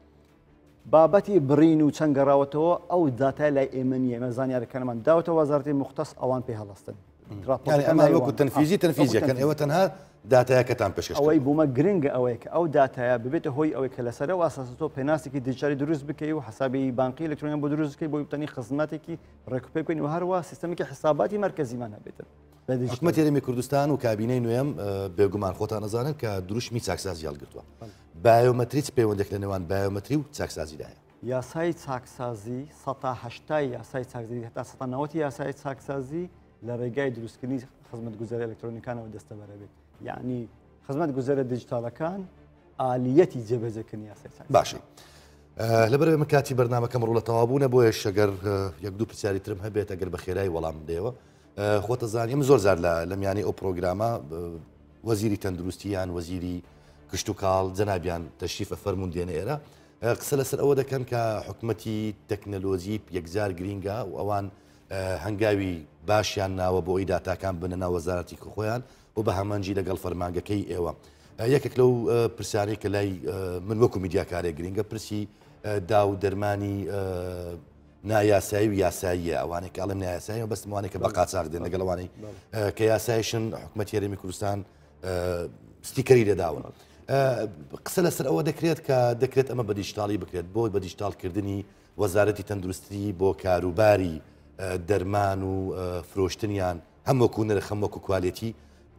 [SPEAKER 2] بابەتی بڕین و چەند گەڕاوەتەوە ئەو داتای لای ئێمە نییە ئێمە زانیارەکانمان داوەتە وەزارەتی مختص ئەوان پێ هەڵستن
[SPEAKER 1] وەکو تەنفیزی تەنفیزیەکەن ئێوە تەنها داتایەکەتان پێشکەش
[SPEAKER 2] ئەوەی بوومە گرنگە ئەوەیە کە ئەو داتایە ببێتە هۆی ئەوەی کە لەسەر ئەو ئاساسە تۆ پێناسێکی دیجیتالی دروست بکەی و حسابی بانقی ئەلکترۆنیان بۆ دروست بکەی بۆی بتەنی خزمەتێکی ڕێکوپێک بکەین و هەروە سیستەمێکی حساباتی مەرکەزیمان هەبێتن.
[SPEAKER 1] حکومەتی هەرێمی کوردستان و کابینەی نوێم بێگومان خۆتان ئەزانن کە دروشمی چاکسازی هەڵگرتووە. بایۆمەتری چ پەیوەندێک لە نێوان بایۆمەتری و چاکسازیدا هەیە؟
[SPEAKER 2] یاسای چاکسازی سەتا هەشتای یاسای چاکسازی هەتا سەتا نەوەتی یاسای چاکسازی لە ڕێگای دروستکردنی خزمەتگوزاری ئەلکترۆنیکانەوە دەستەبەرە بێت یعنی خزمەتگوزارە دیجیتالەکان ئالیەتی جێبەجێکردنی یاسای چاکسازی.
[SPEAKER 1] باشە لەبەر من کاتی بەرنامەکەم ڕوو لە تەواوبوونە بۆیە شەگەر یەک دوو پرسیاری ترم هەبێت ئەگەر بە خێرایی وەڵام بدەیەوە خۆتە زانی من زۆر زار لە میانی ئەو پرۆگرامە وەزیری تەندروستی یان وەزیری کشتتوکاڵ جەنابیان تەشریف ئەفەرمونون دێنە ئێرە قسە لەسەر ئەوە دەکەن کە حکومەتی تەکنەلۆژی یەکجار گرینگە و ئەوان هەنگاوی باشیان ناوە بۆ ئەوی داتاکان بنە ناو وەزارەتی خۆیان و بە هەمانجی لەگەڵ فەرمانگەکەی ئێوە. یەکێک لەو پرسیارەی کە لای من وەکو میدیاکارێک گرینگە پرسی دا و دەرمانی نایاسایی و یاساییە ئەوانەی کە ئەڵێم نایاسایی و بەستم ئەوانەی کە بە قاچاخ دێن لەگەڵ ئەوانەی کە یاسایشن حکومەتی هەرێمی کوردستان ستیکەری لێداون. قسە لەسەر ئەوە دەکرێت کە دەکرێت ئەمە بە دیجیتاڵی بکرێت بۆ بە دیجیتاڵکردنی وەزارەتی تەندروستی بۆ کاروباری دەرمان و فرۆشتنیان هەم وەکو نرخ هەم وەکو کوالێتی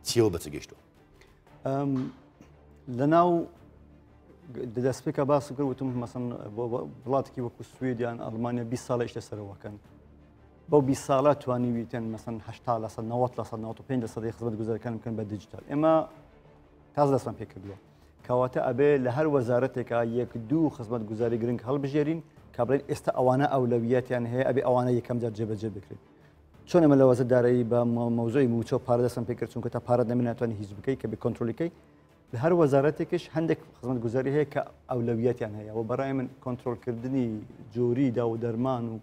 [SPEAKER 1] چیەوە بەچ گەیشتووە؟
[SPEAKER 2] لە ناو دەستپێکە باس کرد وتم مەسن وڵاتێکی وەکو سوێدیان ئەڵمانیا 20 ساڵە ئیش لەسەرەوەکەن بەو 20 ساڵە توانیویتن مەسن 80 لە 90 لە 95 لە سەدەی خزمەت گوزارەکان بکەن بە دیجیتال ئێمە تاز دەستمان پێ کردووە کەواتە ئەبێ لە هەر وەزارەتێکا یەک دوو خزمەت گوزاری گرنگ هەڵبژێرین کە بڵێن ئێستا ئەوانە ئەولەویەتیان هەیە ئەبێ ئەوانە یەکەم جار جێبەجێ بکرێت چۆن ئێمە لە وەزارەت دارایی بە مەوزوعی مووچە و پارە دەستمان پێکرد چونکە تا پارەت نەبێ ناتوانانی هیچ بکەی کە بێ کۆنترۆلی لە هەر وەزارەتێکش هەندێک خزمەتگوزاری هەیە کە ئەولەویەتیان هەیە و بەڕای من کۆنترۆلکردنی جۆری دا و دەرمان و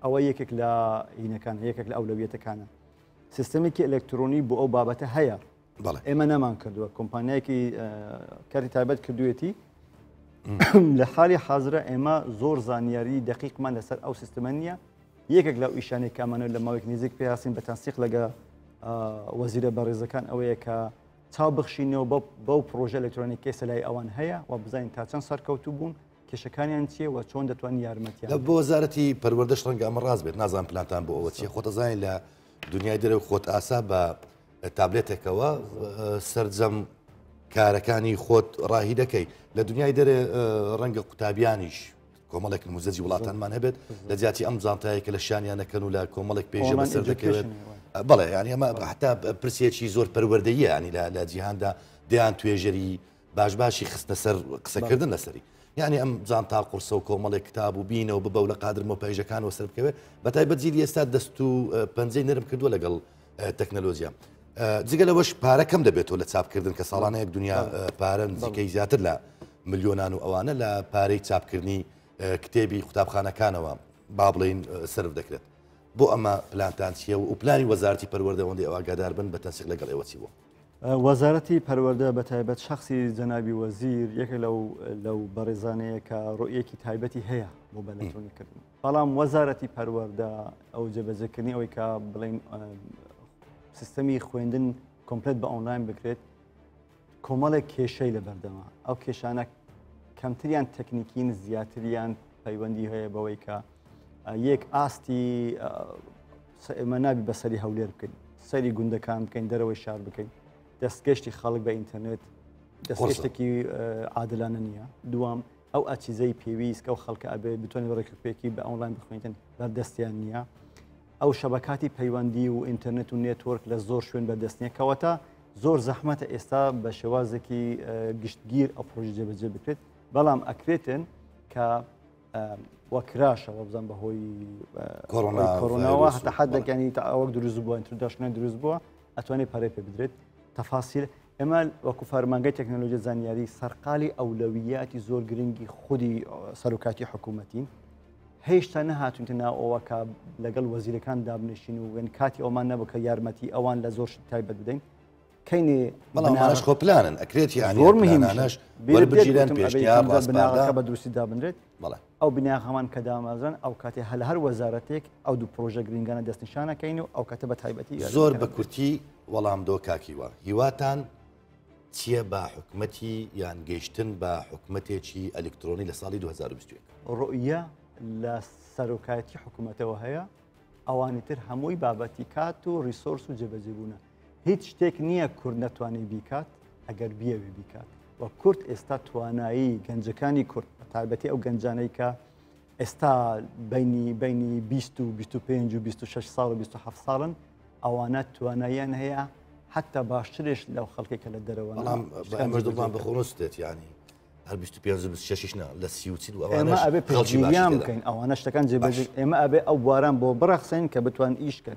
[SPEAKER 2] ئەوە یەکێک لە هینەکان یەکێک لە ئەولەویەتەکانە سیستەمێکی ئەلکترۆنی بۆ ئەو بابەتە هەیە ئێمە نەمان کردووە کۆمپانیایەکی کاری تایبەت کردوێتی لە حالی حاضرە ئێمە زۆر زانیاری دقیقمان لەسەر ئەو سیستمە نییە یەکێک لەو ئیشانەی کە ئەمانەوێت لە ماوەیەکی نزیک پێ هەستین بە تەنسیق لەگە وەزیرە بەڕێزەکان ئەوەیە کە چاو بخشینەوە بەو پرۆژە ئەلکترۆنیکەی سەلای ئەوان هەیە و بزانین تا چەند سەرکەوتوو بوون کێشەکانیان چییە و چۆن دەتوانین یارمەتیان
[SPEAKER 1] بۆ وەزارەتی پەروەردەش ڕەنگە ئەمە ڕاست بێت نازانم پلانتان بۆ ئەوە چییە خۆتەزانین لە دنیای دەرەوە خۆت ئاسا بە تابلێتێکەوە سەرجەم کارەکانی خۆت ڕاهی دەکەی لە دنیای دەرێ ڕەنگە قوتابیانیش کۆمەڵێک نموزەجی وڵاتانمان هەبێت لە جیاتی ئەم جانتایە کە لە شانیان نەکەن و لە کۆمەڵێک پێژە بەسەر دەکەوێت بەڵێ ینی ئەمە حتا پرسێکی زۆر پەروەردەیە ینی لە جیهاندا دەیان توێژەری باش باشی خستە سەر قسەکردن لەسەری یعنی ئەم جانتا قورسە و کۆمەڵێک کتاب و بینە و ببە و لە قادرمە پەیژەکان سەر بکەوێت بە تایبەت جیلی ئێستا دەست و پەنجەی نەرم کردووە لەگەڵ تەکنەلۆژیا جگە لەوەش پارە کەم دەبێتەوە لە چاپکردن کە ساڵانەیەک دنیا پارە نزیکەی زیاتر لە ملیۆنان و ئەوانە لە پارەی چاپکردنی کتێبی قوتابخانەکانەوە با بڵین سرف دەکرێت بۆ ئەمە پلانتان چییە و پلانی وەزارتی پەروەردەوەندی ئەو ئاگادار بن بە تەنسیق لەگەڵ ئێوە چی بوو؟
[SPEAKER 2] وەزارەتی پەروەردە بە تایبەت شخصی جەنابی وەزیر یەکێک لەو لەو بەڕێزانەیە کە ڕوئیەکی تایبەتی هەیە بۆ بەلەترۆنیکردن بەڵام وەزارەتی پەروەردە ئەو جێبەجێکردنی ئەوەی کە بڵین سیستەمی خوێندن کۆمپلێت بە ئۆنلاین بکرێت کۆمەڵێک کێشەی لە بەردەما ئەو کێشانە کەمتریان تەکنیکین زیاتریان پەیوەندی هەیە بەوەی کە یەک ئاستی ئێمە نابی بەسەری هەولێر بکەین سەری گوندەکان بکەین دەرەوەی شار بکەین دەستگەشتی خەڵک بە ئینتەرنێت دەستگەشتێکی عادلانە نییە دوام. ئەو ئەچیزەی پێویست کە ئەو خەڵکە ئەبێ بتوانێت بە ڕێکوپێکی بە ئۆنلاین بخوێنن بەردەستیان نییە. ئەو شەبەکاتی پەیوەندی و ئینتەرنێت و network لە زۆر شوێن بەردەست نییە کەواتە زۆر زەحمەتە ئێستا بە شێوازێکی گشتگیر ئەو پرۆژە جێبەجێ بکرێت بەڵام ئەکرێتن کە وەکراشەوە بزان بەهۆی کۆرۆناوە هەتا حدەکانی تا ئەوەک دروست بووە introduction ە دروست بووە ئەتوانێت پەرەی پێ بدرێت تەفاسیل ئێمە وەکو فەرمانگەی تەکنەلۆژیا زانیاری سەرقالی ئەولەویاتی زۆر گرنگی خودی سەرۆکاتی حکوومەتین هێشتا نەهاتوینتە ناو ئەوە کە لەگەڵ وەزیرەکان دابنیشین و وێن کاتی ئەومان نەبوو کە یارمەتی ئەوان لە زۆر شت تایبەت بدەین کەینێ
[SPEAKER 1] بەڵام ئەمانەش خۆ پلانن ئەکرێت یان
[SPEAKER 2] زۆر مهمانەش
[SPEAKER 1] وەربگیرێن پێشنیار
[SPEAKER 2] ڕاسپاردە بە دروستی دابنرێت
[SPEAKER 1] بەڵێ
[SPEAKER 2] ئەو بناغەمان کە دامازران ئەو کاتێ هەل هەر وەزارەتێک ئەو دوو پرۆژە گرنگانە دەستنیشانەکەین و ئەو کاتە بە تایبەتی
[SPEAKER 1] زۆر بە کورتی وەڵام دۆ کاک هیوا هیواتان چییە بە حکومەتی یان گەیشتن بە حکومەتێکی ئەلکترۆنی لە ساڵی 2021؟
[SPEAKER 2] ڕوئیە لە سەرۆکایەتی حکومەتەوە هەیە، ئەوانی تر هەمووی بابەتی کات و resource و جێبەجێبوونە. هیچ شتێک نییە کورد نەتوانێت بیکات ئەگەر بیەوێ بیکات و کورد ئێستا توانایی گەنجەکانی کورد بە تایبەتی ئەو گەنجانەی کە ئێستا بینی بینی 20 و 25 و 26 ساڵ و 27 ساڵن ئەوانە تواناییان هەیە حتا باشترش لەو خەڵکێک کە لە دەرەوە
[SPEAKER 1] بەڵام ئەمەش دڵمان بە خۆنووسێت ینی هەر 25 و 26 نا لە 30 و
[SPEAKER 2] ئەوانە ئەبێ پشتگیریان بکەین ئەوانە شتەکان جێبەجێ ئێمە ئەبێ ئەو بواران بۆ بڕەخسێن کە بتوان ئیش کەن.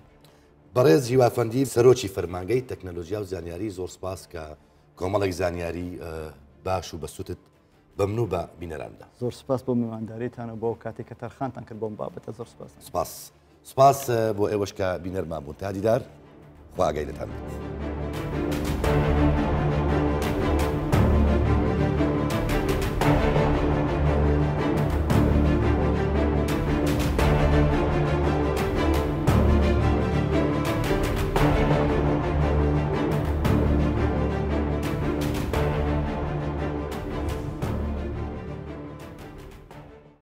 [SPEAKER 1] بەڕێز هیوا فەندی سەرۆکی فەرمانگەی تەکنەلۆژیا و زانیاری زۆر سپاس کە کۆمەڵێک زانیاری باش و بەسوودت بە من و بە بینەران دا.
[SPEAKER 2] زۆر سپاس بۆ میوانداریتان و بۆ ئەو کاتەی کە تەرخانتان کرد بۆم بابەتە زۆر سپاس.
[SPEAKER 1] سپاس. سپاس بۆ ئێوەش کە بینەرمان بوون. تا دیدار خوا ئاگای لێتان بێت.